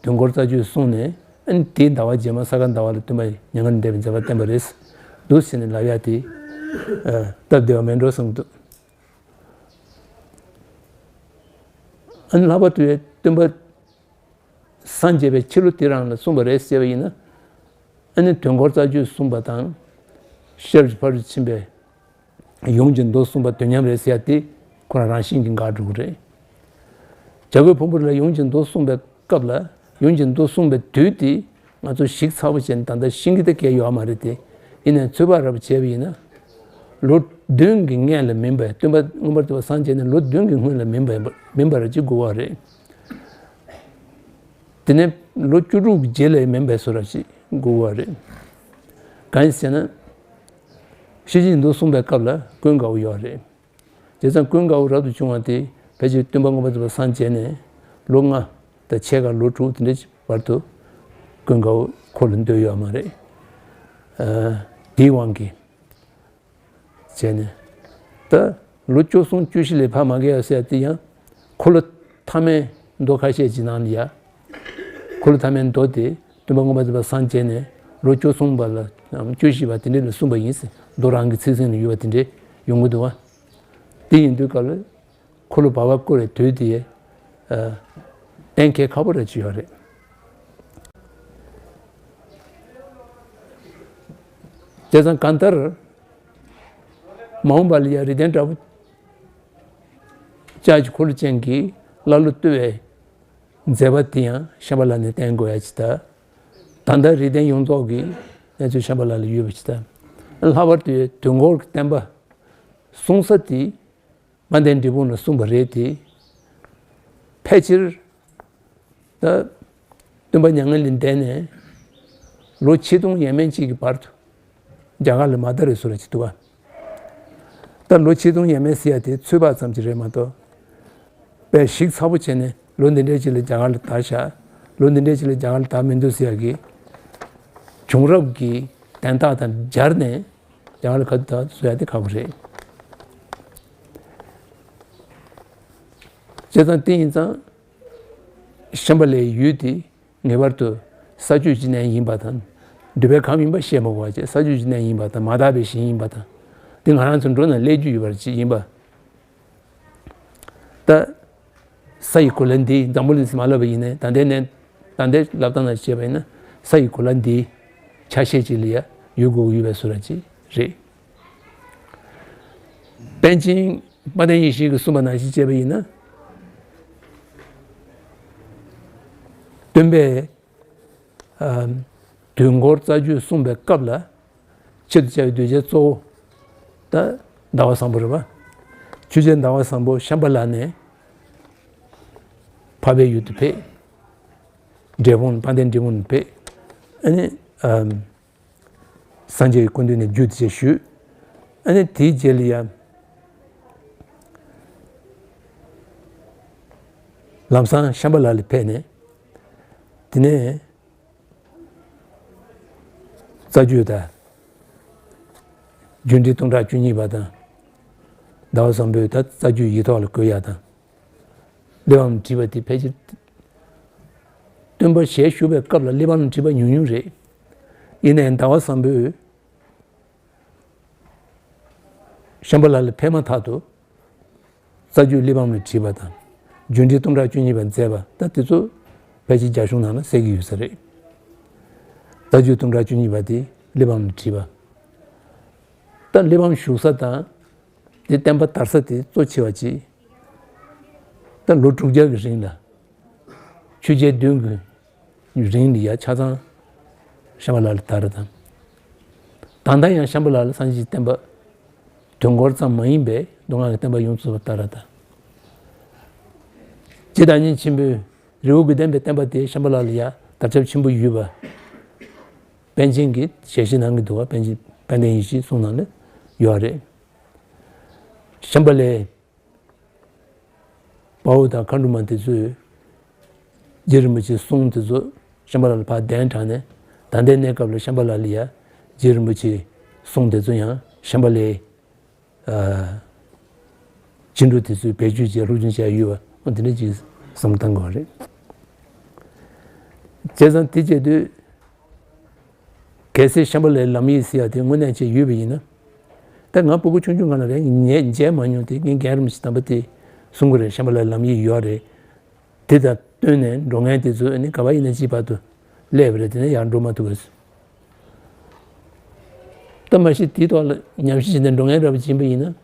དུས་འཁོར་རྩ་རྒྱུད་གསུངས་ནས་ཨ་ནི་དེའི་ཟླ་བ་རྗེས་མ་ས་ག་ཟླ་བ་ལ་སྟོན་པ་མྱ་ངན་ལས་འདས་པའི་མཛད་པ་བསྟན་པ་རེད་འདུག་ཟེར་ནས་ལབ་ཡ་དེ་སྟབས་བདེ་བ་མེད་འགྲོ་བསམ་གྱི་འདུག་ཨ་ནི་ལྷག་པར་དུ་སྟོན་པ་སངས་རྒྱས་པའི་ཕྱི་ལོ་དེ་རང་ལ་གསུངས་པ་རེད་ཟེར་བ་ཡིན་ན། ཨ་ནི་དུས་འཁོར་རྩ་རྒྱུད་གསུངས་པ་དང་། ཤེས་རབ་ཀྱི་ཕ་རོལ་ཕྱིན་པའི་ ཡོངས་ཀྱི་མདོ་གསུངས་པ་དོན་མཉམ་རེད་ཟེར་ཡ་དེ་ཁོ་རང་རང་བཞིན་གྱིས་འགག་འགྲོ་གི་རེད། བྱ་རྒོད་ཕུང་པོ་རི་ལ་ཡོངས་ཀྱི་མདོ་གསུངས་པའི་སྐབས་ལ་ཡོངས་ཀྱི་མདོ་གསུངས་པའི་དུས་དེ་ང་ཚོ་ཞིབ་ཚགས་པོ་བྱས་ནས་ད་ལྟ་ཤེས་ཀྱི་ད་གས་ཡོད་མ་རེད་དེ། ཡིན་ནའི་ཚོད་དཔག་རབ་བྱས་པ་ཡིན་ན། ལོ་བདུན་གྱི་སྔོན་ལ་མིན་པའི་སྟོན་པ་མངོན་པར་བརྗོད་པ་སངས་རྒྱས་ནས་ལོ་བདུན་གྱི་སྔོན་ལ་མིན་པའི་མིན་པར་ཅིག་དགོས་པ་རེད། དེ་ནས་ལོ་བཅུ་དྲུག་གི་རྗེས་ལ་མིན་པའི་བཟོ་འདྲ་ཞིག་དགོས་པ་རེད། གང་ཡིན་ཟེར་ན། ཤེས་བྱའི་མདོ་གསུངས་པའི་སྐབས་ལ་ཀུན་དགའ་བོ་ཡོད་རེད། བྱས་ཙང་ཀུན་དགའ་བོ་རབ་ཏུ་བྱུང་བ་དེ་ཕལ་ཆེར་སྟོན་པ་མངོན་པར་རྫོགས་པ་སངས་རྒྱས་ནས་ལོ་ལྔ་དང་ཕྱེད་ཀ་ལོ་དྲུག་དེ་འདྲའི་བར་དུ་ཀུན་དགའ་བོ་འཁོར་ལོ་འདུས་ཡོད་མ་རེད། ཨ། དེའི་དབང་གིས་བྱས་ནས། ད་ལོ་བཅུ་གསུམ་བཅུ་བཞི་ལས་ཕར་མ་བརྒལ་ཡ་ཟེར་ཡ་དེ་ཡང་འཁོར་ལོ་ཐ་མའི་མདོ་ཁ་ཤས་ཀྱི་ནང་ལ་ཡ། འཁོར་ལོ་ཐ་མའི་མདོ་དེ་སྟོན་པ་མངོན་པར་རྫོགས་པ་སངས་རྒྱས་ནས་ལོ་བཅུ་གསུམ་པ་ལ་བཅུ་བཞི་པ་དེ་འདྲ་ལ་གསུངས་པ་ཡིན་ཟེར་མདོ་རང་གི་ཚིག་ཟིན་ལ་ཡོད་པ་དེ་འདྲ་ཡོང་གི་འདུག་བ། དེ་ཡིན་དུས་སྐབས་ལ་འཁོར་ལོ་བར་པ་བསྐོར་བའི་དུས་དེ་ཡ། ཨ། གཏན་འཁེལ་ཁག་པོ་རེ་ཅིག་ཡོད་རེད། བྱས་ཙང་གང་ལྟར། མ་འོངས་པ་ལ་ཡ་རིགས་ལྡན་དྲག་པོ་ལྕགས་ཀྱི་འཁོར་ལོ་ཅན་གྱི་ཀླ་ཀློ་བཏུལ་བའི་མཛད་པ་དེ་ཡང་ཤམྦྷ་ལ་ནས་བསྟན་དགོས་ཡ་ཅིག་ད། ད་ལྟ་རིགས་ལྡན་ཡོངས་རྫོགས་ཀྱི་གནས་ཚུལ་ཤམྦྷ་ལ་ལ་ཡོད་པ་ཅིག་ད། ལྷག་པར་དུ་དུས་འཁོར་གྱི་བསྟན་པ་གསུང་ས་དེ་དཔལ་ལྡན་འབྲས་སྤུངས་ལ་གསུངས་པ་རེད་དེ། ཕལ་ཆེར་ད་སྟོན་པ་མྱ་ངན་ལས་འདས་ནས་ལོ་ཆིག་སྟོང་ཡས་མས་གཅིག་གི་བར་དུ་རྒྱ་གར་ལ་མ་དར་བའི་བཟོ་འདྲ་ཅིག་འདུག་བ། ད་ལོ་ཆིག་སྟོང་ཡས་མས་ཟེར་ཡ་དེ་ཚོད་དཔག་ཙམ་ཅིག་རེད་མ་གཏོགས། དཔེ་ཞིབ་ཚགས་པོ་བྱས་ནས་ལོ་འདི་འདྲའི་ཅིག་ལ་རྒྱ་གར་ལ་དར་ཤག་ལོ་འདི་འདྲའི་ཅིག་ལ་རྒྱ་གར་ལ་དར་མི་འདུག་ཟེར་ཡ་གི་བྱུང་རབས་ཀྱི་དན་རྟགས་དང་སྦྱར་ནས་རྒྱ་གར་ལ་ག་དུས་དར་བཟོ་ཡ་དེ་ཁག་པོ་རེད། བྱས་ཙང་དེ་ཡིན་ཙང་། ཤམྦྷ་ལའི་ཡུལ་དེ་ངེས་པར་དུ་ས་བཅུད་ཀྱི་གནས་ཡིན་པ་དང་། འདུས་པའི་ཁམས་ཡིན་པ་བཤད་མ་དགོས་པ་བྱས་ས་བཅུད་ཀྱི་གནས་ཡིན་པ་དང་མ་དག་པའི་ཞིང་ཡིན་པ་དང་། དེ་ང་རང་ཚོ་འགྲོ་ན་སླེབས་རྒྱུ་ཡོད་པ་ཅིག་ཡིན་པ། ད། ས་ཡི་གོ་ལ་འདི་འཛམ་བུ་གླིང་ཟེར་མ་ལབ་པ་ཡིན་ནའི་ད་ལྟའི་ནས་ད་ལྟའི་ལབ་སྟངས་ནང་བཤད་པ་ཡིན་ན་ས་ཡི་གོ་ལ་འདི་ཆ་ཤས་ཅིག་ལ་ཡ་ཡོད་དགོས་ཀྱི་ཡོད་པའི་བཟོ་འདྲ་ཅིག་རེད། པཎ་ཆེན་དཔལ་ལྡན་ཡེ་ཤེས་ཀྱིས་གསུངས་པ་ནང་བཞིན་བྱས་པ་ཡིན་ན། སྟོན་པས། ཨ། དུས་འཁོར་རྩ་རྒྱུད་གསུངས་པའི་སྐབས་ལ། ཆེད་དུ་བྱ་བའི་གདུལ་བྱ་གཙོ་བོ། ད་ཟླ་བ་བཟང་པོ་རེད་པ། ཆོས་རྒྱལ་ཟླ་བ་བཟང་པོ་ཤམྦྷ་ལ་ནས་འཕགས་པའི་ཡུལ་དུ་ཕེབས། འབྲས་སྤུངས་དཔལ་ལྡན་འབྲས་སྤུངས་ལ་ཕེབས། ཨ་ནི། ཨ། སངས་རྒྱས་ཀྱི་སྐུ་མདུན་ནས་རྒྱུད་དེ་ཅིག་ཞུས། ཨ་ནི་དེའི་རྗེས་ལ་ཡང་། ལམ་སང་ཤམྦྷ་ལ་ལ་ཕེབས་ནས། དེ་ནས་རྩ་རྒྱུད་དང་། རྒྱུད་འགྲེལ་སྟོང་ཕྲག་བཅུ་གཉིས་པ་དང་། ཟླ་བ་བཟང་པོས་ད་རྩ་རྒྱུད་ཡིག་ཐོག་ལ་བཀོད་ཡ་དང་། གླེགས་བམ་བྲིས་པ་དེ་ཕལ་ཆེར། སྟོན་པ་ཞལ་བཞུགས་པའི་སྐབས་ལ་གླེགས་བམ་བྲིས་པ་ཉུང་ཉུང་རེད། ཡིན་ནའི་ཟླ་བ་བཟང་པོས། ཤམྦྷ་ལ་ལ་ཕེབས་མ་ཐག་ཏུ། རྩ་རྒྱུད་གླེགས་བམ་ལ་བྲིས་པ་དང་། རྒྱུད་འགྲེལ་སྟོང་ཕྲག་བཅུ་གཉིས་པ་མཛད་པ་ད་དེ་ཚོ་ཕལ་ཆེར་རྒྱ་གཞུང་ནང་ལ་གསལ་གྱི་ཡོད་ས་རེད། རྩ་རྒྱུད་སྟོང་ཕྲག་བཅུ་གཉིས་པ་དེ་གླེགས་བམ་ལ་བྲིས་པ། ད་གླེགས་བམ་བཞུགས་ས་དང་། དེ་བསྟན་པ་དར་ས་དེ་གཙོ་ཆེ་བ་ཅིག་ད་ལོ་དྲུག་བརྒྱ་གི་རིང་ལ། ཆོས་རྒྱལ་བདུན་གྱི་རིང་ལ་ཡ་ཆ་ཚང་ཤམྦྷ་ལ་ལ་དར་དང་། ད་ལྟ་ཡང་ཤམྦྷ་ལ་ལ་སངས་རྒྱས་བསྟན་པ་དུས་འཁོར་ཙམ་མ་ཡིན་པའི་མདོ་སྔགས་ཀྱི་བསྟན་པ་ཡོངས་སུ་དར་དང་། རྗེ་བདག་ཉིད་ཆེན་པོས་རི་བོ་དགེ་ལྡན་པའི་བསྟན་པ་དེ་ཤམྦྷ་ལ་ལ་ཡ་དར་ཁྱབ་ཆེན་པོ་ཡོད་པ། པཎ་ཆེན་གྱི་ཞལ་བཞེས་གནང་གི་འདུག་བ། པཎ་ཆེན་དཔལ་ལྡན་ཡེ་ཤེས་གསུང་ནང་ལ་ཡོད་རེད། ཤམྦྷ་ལའི་དཔའ་བོ་དང་མཁའ་འགྲོ་མ་དེ་ཚོས་རྗེ་རིན་པོ་ཆེའི་གསུང་དེ་ཚོ་ཤམྦྷ་ལ་ལ་ཕར་གདན་དྲངས་ནས། ད་ལྟའི་གནས་སྐབས་ལ་ཤམྦྷ་ལ་ལ་ཡ་རྗེ་རིན་པོ་ཆེའི་གསུང་དེ་ཚོ་ཡང་ཤམྦྷ་ལའི། ཨ། སྤྱི་འགྲོ་དེ་ཚོས་བེད་སྤྱོད་བྱས་སློབ་སྦྱོང་བྱས་ཡོད་པ་འོ་དེ་འདྲ་ཅིག་བསམ་བློ་གཏང་དགོས་པ་རེད། བྱས་ཙང་དེ་བྱེད་དུས། གལ་སྲིད་ཤམྦྷ་ལའི་ལམ་ཡིག་ཟེར་ཡ་དེ་དངོས་གནས་བྱས་ཡོད་པ་ཡིན་ན། ད་ང་སྤུ་གུ་ཆུང་ཆུང་སྒང་ལ་རེད། ངས་མཇལ་མ་མྱོང་དེ། ངས་རྒན་རིན་པོ་ཆེ་དམ་པ་དེས་གསུང་གི་རེད། ཤམྦྷ་ལའི་ལམ་ཡིག་ཡོད་རེད། དེ་དང་བསྟུན་ནས་འགྲོ་མཁན་དེ་ཚོ་ནི་ག་པར་ཡིན་ན་ཅིག་བར་དུ་སླེབས་པ་རེད། དེ་ནས་ཡར་འགྲོ་མ་ཐུབ་པ། ད་ ད་མ་གཞི་དེའི་ཐོག་ལ་ཉམས་ཞིབ་བྱས་ནས་འགྲོ་མཁན་རབ་ཅིག་ཡིན་པ་ཡིན་ན།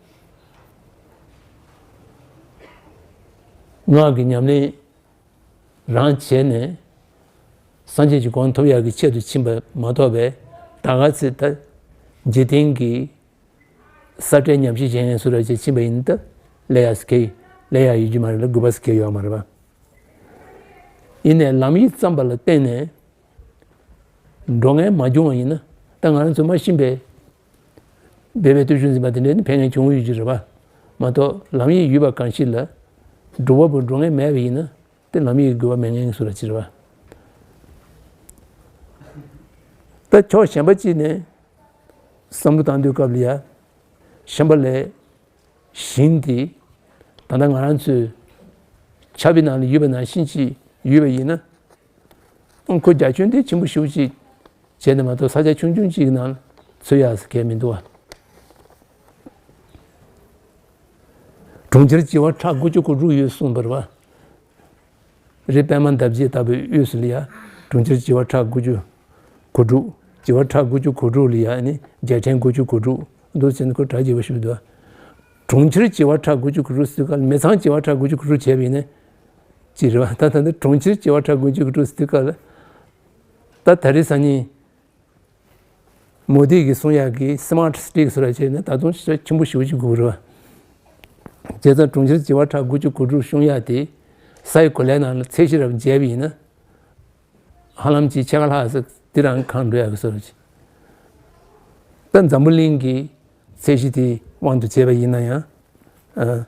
སྔགས་ཀྱི་ཉམས་ལེན་རང་བྱས་ནས་སངས་རྒྱས་ཀྱི་གོ་འཕང་ཐོབ་ཡག་གི་ཆེད་དུ་ཕྱིན་པ་མ་གཏོགས་པའི། ད་ག་ཚོད་ད་འཇིག་རྟེན་གྱི་ས་བཀྲའི་ཉམས་ཞིབ་བྱེད་མཁན་སུ་ར་ཅིག་ཕྱིན་པ་ཡིན་ན་ད་སླེབས་ཡག་སུ་ཁེལ། སླེབས་ཡག་ཡོད་རྒྱུ་མ་རེད་ལ། དགོས་པ་སུ་ཁེལ་ཡོད་མ་རེད་པ། ཡིན་ནའི་ལམ་ཡིག་བརྩམས་པ་ལ་བརྟེན་ནས་འགྲོ་མཁན་མ་བྱུང་བ་ཡིན་ན། ད་ང་རང་ཚོ་མ་ཤེས་པའི་སྦས་པའི་བརྟུལ་ཞུགས་འཛིན་པ་དེ་འདྲ་ནི་ཕན་མཁན་བྱུང་ཡོད་ཀྱི་རེད་པ། མ་གཏོགས་ལམ་ཡིག་ཡོད་པ་གང་ཞིག་ལ་སྒྲུབ་པ་པོ་འགྲོ་མཁན་མེད་པ་ཡིན་ན། དེ་ལམ་ཡིག་དགོས་པ་མེད་མཁན་སུ་ར་ཅིག་རེད་པ། ད་ཕྱོགས་གཞན་པ་གཅིག་ནས་བསམ་བློ་བཏང་དུས་སྐབས་ལ་ཡ། ཤམྦྷ་ལའི་ཞིང་དེ་ད་ལྟ་ང་རང་ཚོའི་ཆབ་པའི་ནང་ལ་ཡོད་པ་ནང་བཞིན་ཅིག་ཡོད་པ་ཡིན་ན། ཁོ་རྒྱ་ཁྱོན་དེ་ཆེན་པོ་ཞེ་པོ་ཅིག་བྱས་ནས་མ་གཏོགས་ས་ཆ་ཆུང་ཆུང་ཅིག་ནང་ཚུད་ཡག་གལ་མི་འདུག་པ། གྲོང་ཁྱེར་བྱེ་བ་ཕྲག་དགུ་བཅུ་གོ་དྲུག་ཡོད་གསུངས་པ་རེད་པ། རི་པདྨ་འདབ་བརྒྱད་ལྟ་བུའི་དབུས་སུ་ལ་ཡ། གྲོང་ཁྱེར་བྱེ་བ་ཕྲག་དགུ་བཅུ་གོ་དྲུག་བྱེ་བ་ཕྲག་དགུ་བཅུ་གོ་དྲུག་ལ་ཡ་ནི་རྒྱལ་ཕྲན་དགུ་བཅུ་གོ་དྲུག་འདུག་ཟེར་ནས་ཁོ་གྲ་རྒྱས་པ་ཞིག་འདུག་གྲོང་ཁྱེར་བྱེ་བ་ཕྲག་དགུ་བཅུ་གོ་དྲུག་ཟེར་དུས་སྐབས་ལ་མི་ཚང་བྱེ་བ་ཕྲག་དགུ་བཅུ་གོ་དྲུག་བྱས་པ་ཡིན་ན་ཅི་རེད་པ། ད་ད་ལྟ་གྲོང་ཁྱེར་བྱེ་བ་ཕྲག་དགུ་བཅུ་གོ་དྲུག་ཟེར་དུས་སྐབས་ལ། ད་ད་རེས་སང་ཉིན་མོ་དི་གིས་གསུང་ཡག་གི་སི་མཱར་ཊི་སི་ཊི་ཟེར་བ་བྱས་ན་ད་དུང་ཞེ་ཆེན་པོ་ཞེ་པོ་ཅིག་དགོས་རེད་པ། བྱས་ཙང་གྲོང་ཁྱེར་བྱེ་བ་ཕྲག་དགུ་བཅུ་གོ་དྲུག་སྲུང་ཡག་དེ་སའི་གོ་ལའི་ནང་ལ་ཚད་གཞི་རབ་འཇལ་བ་ཡིན་ན། ཧ་ལམ་ཅིག་ཕྱེད་ཀ་ལྷག་ཙམ་དེ་རང་གང་འགྲོ་ཡག་གི་བཟོ་འདྲ་ཅིག་ད་འཛམ་བུ་གླིང་གི་ཚད་གཞི་དེ་དབང་དུ་བྱས་པ་ཡིན་ན་ཡང་། ཨ།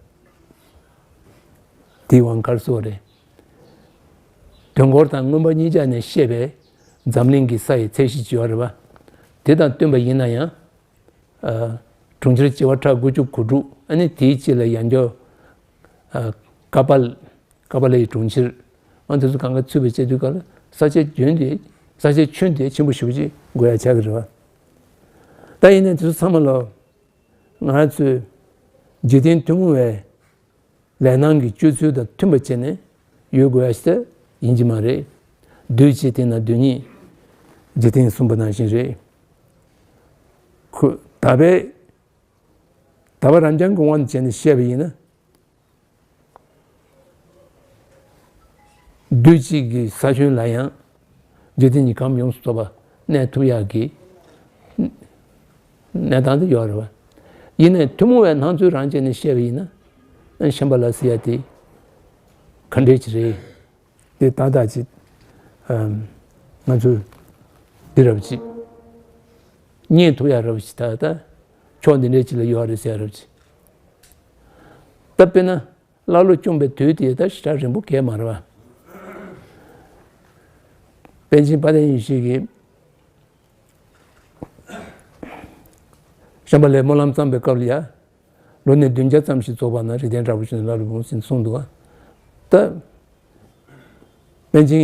དེའི་དབང་ག་རེ་ཟེར་དགོས་རེད། དུས་འཁོར་དང་མངོན་པ་གཉིས་ཆ་ནས་བཤད་པའི་འཛམ་གླིང་གི་ས་ཡི་ཚད་གཞི་བྱེ་བ་རེད་པ། དེ་དང་བསྟུན་པ་ཡིན་ན་ཡང་། ཨ། གྲོང་ཁྱེར་བྱེ་བ་ཕྲག་དགུ་བཅུ་གོ་དྲུག་ཨ་ནི་དེའི་དཀྱིལ་ལ་ཡང་བསྐྱར། ཨ། ཀ་པཱལ། ཀ་པཱ་ལའི་གྲོང་ཁྱེར། ཨ། དེ་ཚོ་གང་ག་ཚུད་པ་བྱེད་དུས་སྐབས་ལ་ས་ཆ་རྒྱུན་དེ། ས་ཆ་ཁྱོན་དེ་ཆེན་པོ་ཞེ་པོ་ཅིག་དགོས་ཡག་ཆགས་ཀྱི་རེད་པ། ད་ཡིན་ནའི་དེ་ཚོ་ཚང་མ་ལ་ང་ཚོས་འཇིག་རྟེན་ཐུན་མོང་བའི་ལས་སྣང་གི་སྤྱོད་ཚུལ་དང་མཐུན་པ་བྱས་ནས་ཡོད་དགོས་ཡག་ཞིག་ཡིན་གྱི་མ་རེད། རྡུལ་གཅིག་སྟེང་ན་རྡུལ་སྙེད་འཇིག་རྟེན་གསུངས་པ་ནང་བཞིན་རེད། ཁོ་ད་བས་ད་བར་རང་རྐྱང་གི་དབང་དུ་བྱས་ནས་བཤད་པ་ཡིན་ན། རྡུལ་གཅིག་གི་ས་ཁྱོན་ལ་ཡང་འཇིག་རྟེན་གྱི་ཁམས་ཡོངས་སུ་རྫོགས་པ་གནས་ཐུབ་ཡག་གི་གནས་སྟངས་དེ་ཡོད་རེད་པ། ཡིན་ནའི་ཐུན་མོང་བའི་སྣང་ཚུལ་རང་བྱས་ནས་བཤད་པ་ཡིན་ན། ཤམྦྷ་ལ་ཟེར་ཡག་དེ་ག་འདྲས་ཅིག་རེད། དེ་ཏག་ཏག་ཅིག་ཨམ། ང་ཚོས་འདི་རབ་ཅིག་རྙེད་ཐུབ་ཡག་རབ་ཅིག་ད་ལྟ་ཕྱོགས་འདི་འདྲས་ཅིག་ལ་ཡོད་རེད་ཟེར་ཡག་རབ་ཅིག་ད་དཔེར་ན། ཀླ་ཀློ་བཅོམ་པའི་དུས་དེ་ད་ཞེ་དྲག་རིང་པོ་གས་མ་རེད་པ། པཎ་ཆེན་དཔལ་ལྡན་ཡེ་ཤེས་ཀྱིས་ཤམྦྷ་ལའི་སྨོན་ལམ་བརྩམས་པའི་སྐབས་ལ་ཡ། ལོ་ནི་བདུན་བརྒྱ་ཙམ་ཞིག་རྫོགས་པ་ན་རིགས་ལྡན་དྲག་པོ་ཞིག་ལ་ལ་ལུ་འོང་ཟིན་གསུངས་འདུག་ད་པཎ་ཆེན་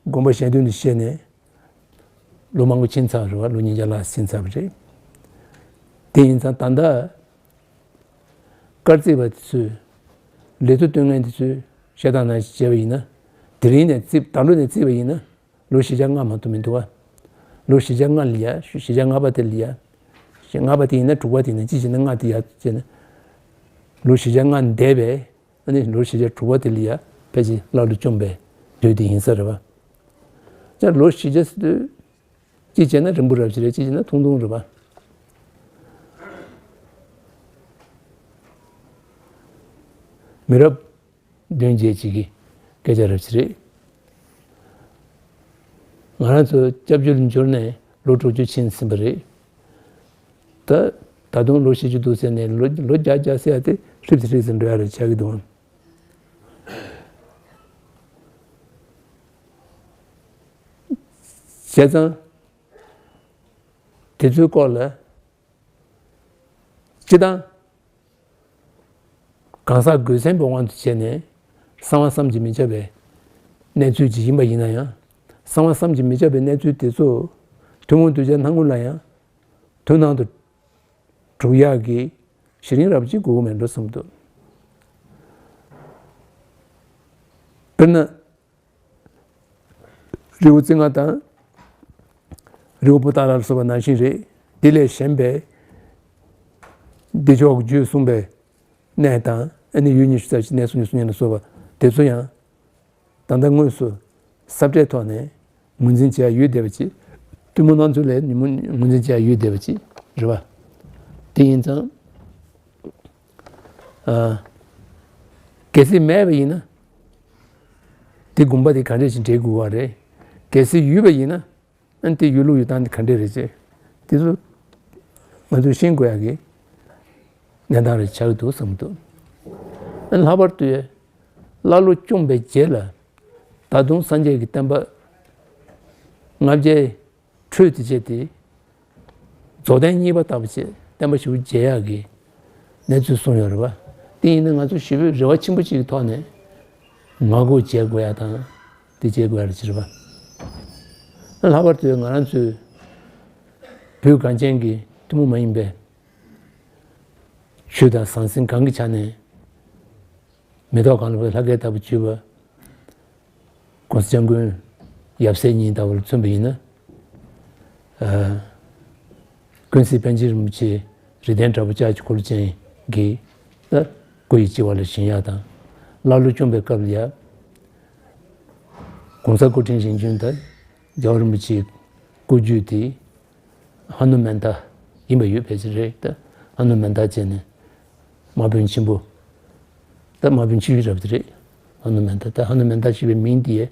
དགོངས་པ་གཞན་དོན་དུ་བཤད་ནས། ལོ་མང་པོ་ཕྱིན་ཚར་བ་རེད་པ། ལོ་ཉིས་བརྒྱ་ལྷག་ཕྱིན་ཚར་བ་རེད། དེ་ཡིན་ཙང་ད་ལྟ་སྐར་རྩིས་པ་དེ་ཚོས་ལེགས་ཐོ་སྟོན་མཁན་དེ་ཚོས་བཤད་སྟངས་ནང་བཞིན་བྱས་པ་ཡིན་ན། དེ་རིང་ནས་རྩིས། ད་ལོ་ནས་རྩིས་པ་ཡིན་ན་ལོ་བཞི་བརྒྱ་ལྔ་མ་གཏོགས་མི་འདུག་པ། ལོ་བཞི་བརྒྱ་ལྔ་ལ་ཡ། བཞི་བརྒྱ་ལྔ་པ་དེ་ལ་ཡ། བཞི་ལྔ་པ་དེ་ཡིན་ན་དྲུག་པ་དེ་ཡིན་ན་ཅི་བྱས་ན་ལྔ་དེ་ཡ་བྱས་ན། ལོ་བཞི་བརྒྱ་ལྔ་འདས་པའི། ཨ་ནི་ལོ་བཞི་བརྒྱ་དྲུག་པ་དེ་ལ་ཡ་ཕལ་ཆེར་ཀླ་ཀློ་བཅོམ་པའི་དུས་དེ་ཡིན་ས་རེད་པ། ཡང་ལོ་བཞི་བརྒྱ་ཟེར་དུས་གཅིག་བྱས་ན་རིང་པོ་རབ་ཅིག་རེད། གཅིག་བྱས་ན་ཐུང་ཐུང་རེད་པ། མི་རབས་བདུན་བརྒྱད་ཅིག་གི་སྐད་ཆ་རབ་ཅིག་རེད། ང་རང་ཚོ་སྐྱབས་བཅོལ་འབྱོར་ནས་ལོ་དྲུག་ཅུ་ཕྱིན་ཟིན་པ་རེད། ད་ད་དུང་ལོ་བཞི་བཅུ་འདུག་ཟེར་ནས་ལོ་ལོ་བརྒྱ་བརྒྱ་ཟེར་ཡ་དེ་ཧྲིབ་ཙམ་ཧྲིབ་ཙམ་འགྲོ་ཡ་རེད་ཆགས་ཀྱི་འདུག་བྱས་ཙང་དེ་ཚོའི་སྐོར་ལ་སྤྱིར་བཏང་གང་ཟག་རྒོད་སེམས་པའི་དབང་དུ་བྱས་ནས་གསང་བ་བསམ་གྱིས་མི་ཁྱབ་པའི་གནས་ཚུལ་ཅིག་ཡིན་པ་ཡིན་ན་ཡང་། གསང་བ་བསམ་གྱིས་མི་ཁྱབ་པའི་གནས་ཚུལ་དེ་ཚོ་ཐུན་མོང་གདུལ་བྱ་སྣ་ཁུག་ལ་ཡང་དོན་སྣང་དུ་གྲུབ་ཡག་གི་གཞི་རིམ་རབ་ཅིག་དགོས་ཀྱི་མེད་འགྲོ་བསམ་འདུག་དཔེར་ན། རི་བོ་རྩེ་ལྔ་དང་། རི་བོ་པོ་ཏཱ་ལ་ལ་སོགས་པ་ནང་བཞིན་རེད། དེ་ལས་གཞན་པའི་བདེ་མཆོག་གི་རྒྱུད་གསུངས་པའི་གནས་དང་། ཨ་ནི་ཡུལ་ཉི་ཤུ་རྩ་གཅིག་གནས་སུ་ཉི་ཤུ་གཉིས་ལ་སོགས་པ་དེ་ཚོ་ཡང་ད་ལྟ་དངོས་སུ་ས་བཀྲའི་ཐོག་ནས་ངོས་འཛིན་བྱེད་ཡ་ཡོད་བསྡད་པ་ཅིག་སྟོན་མོ་རྣམ་ཚོགས་ལས་ཉིན་མོ་ངོས་འཛིན་བྱེད་ཡ་ཡོད་བསྡད་པ་ཅིག་རེད་པ། དེ་ཡིན་ཙང་། ཨ། གལ་སྲིད་མེད་པ་ཡིན་ན། དེ་དགོངས་པ་དེ་ག་འདྲས་ཤིག་འགྲེལ་དགོས་པ་རེད། གལ་སྲིད་ཡོད་པ་ཡིན་ན། ཨ་ནི་དེ་ཡོད་ལུགས་ཡོད་སྟངས་དེ་ག་འདྲས་རེད་ཅེས། དེ་ཚོ་ང་ཚོས་ཤེས་དགོས་ཡག་གི་གནས་སྟངས་རེ་ཆགས་ཀྱི་འདུག་བསམ་གྱི་འདུག་ཨ་ནི་ལྷག་པར་དུ་ཀླ་ཀློ་བཅོམ་པའི་རྗེས་ལ་ད་དུང་སངས་རྒྱས་ཀྱི་བསྟན་པ་ལྔ་བརྒྱའི་ཁྲོད་དེ་བྱས་ཏེ། རྫོགས་ལྡན་གཉིས་པ་ལྟ་བུ་བྱས་བསྟན་པ་ཞིག་རྒྱས་ཡག་གི་གནས་ཚུལ་གསུངས་ཡོད་རེད་པ། དེ་ཡིན་ན་ང་ཚོ་ཞེ་པོའི་རེ་བ་ཆེན་པོ་ཅིག་གི་ཐོག་ནས་ངོ་རྒོལ་བྱེད་དགོས་ཡ་དང་། དེ་བྱེད་དགོས་ཡ་རེད་ཅེས་རེད་པ། ལྷག་པར་དུ་ང་རང་ཚོའི་བོད་གངས་ཅན་གྱི་ཐུན་མོང་མ་ཡིན་པའི་ཆོས་དང་ཟང་ཟིང་གང་གི་ཆ་ནས་མེ་ཏོག་གང་ལ་བབས་ལྷ་སྐལ་ལྟ་བུ་བརྗོད་པ། ༸གོང་ས་སྐྱབས་མགོན་ཡབ་སྲས་གཉིས་ལྟ་བུར་མཚོན་པ་ཡིན་ན། ཨ། ཀུན་གཟིགས་པཎ་ཆེན་རིན་པོ་ཆེ་རིགས་ལྡན་དྲག་པོ་ལྕགས་ཀྱུ་འཁོར་ལོ་ཅན་གྱི་ད་སྐུ་ཡི་ལྕི་བ་ལ་བཞེངས་ཡག་དང་། ཀླ་ཀློ་བཅོམ་པའི་སྐབས་ལ་ཡ། ༸གོང་ས་སྐུ་ཕྲེང་རིམ་བྱོན་དང་རྒྱལ་བ་རིན་པོ་ཆེའི་སྐུ་རྒྱུད་དེ་ཧ་ནུ་མན་ད་ཡིན་པ་ཡོད་པའི་ཕྱིར་རེད། ད་ཧ་ནུ་མན་ད་བྱས་ནས་དམག་དཔོན་ཆེན་པོ། ད་དམག་དཔོན་ཆེ་ཤོས་རབ་དེ་རེད། ཧ་ནུ་མན་ད། ད་ཧ་ནུ་མན་ད་ཞེས་པའི་མིང་དེ་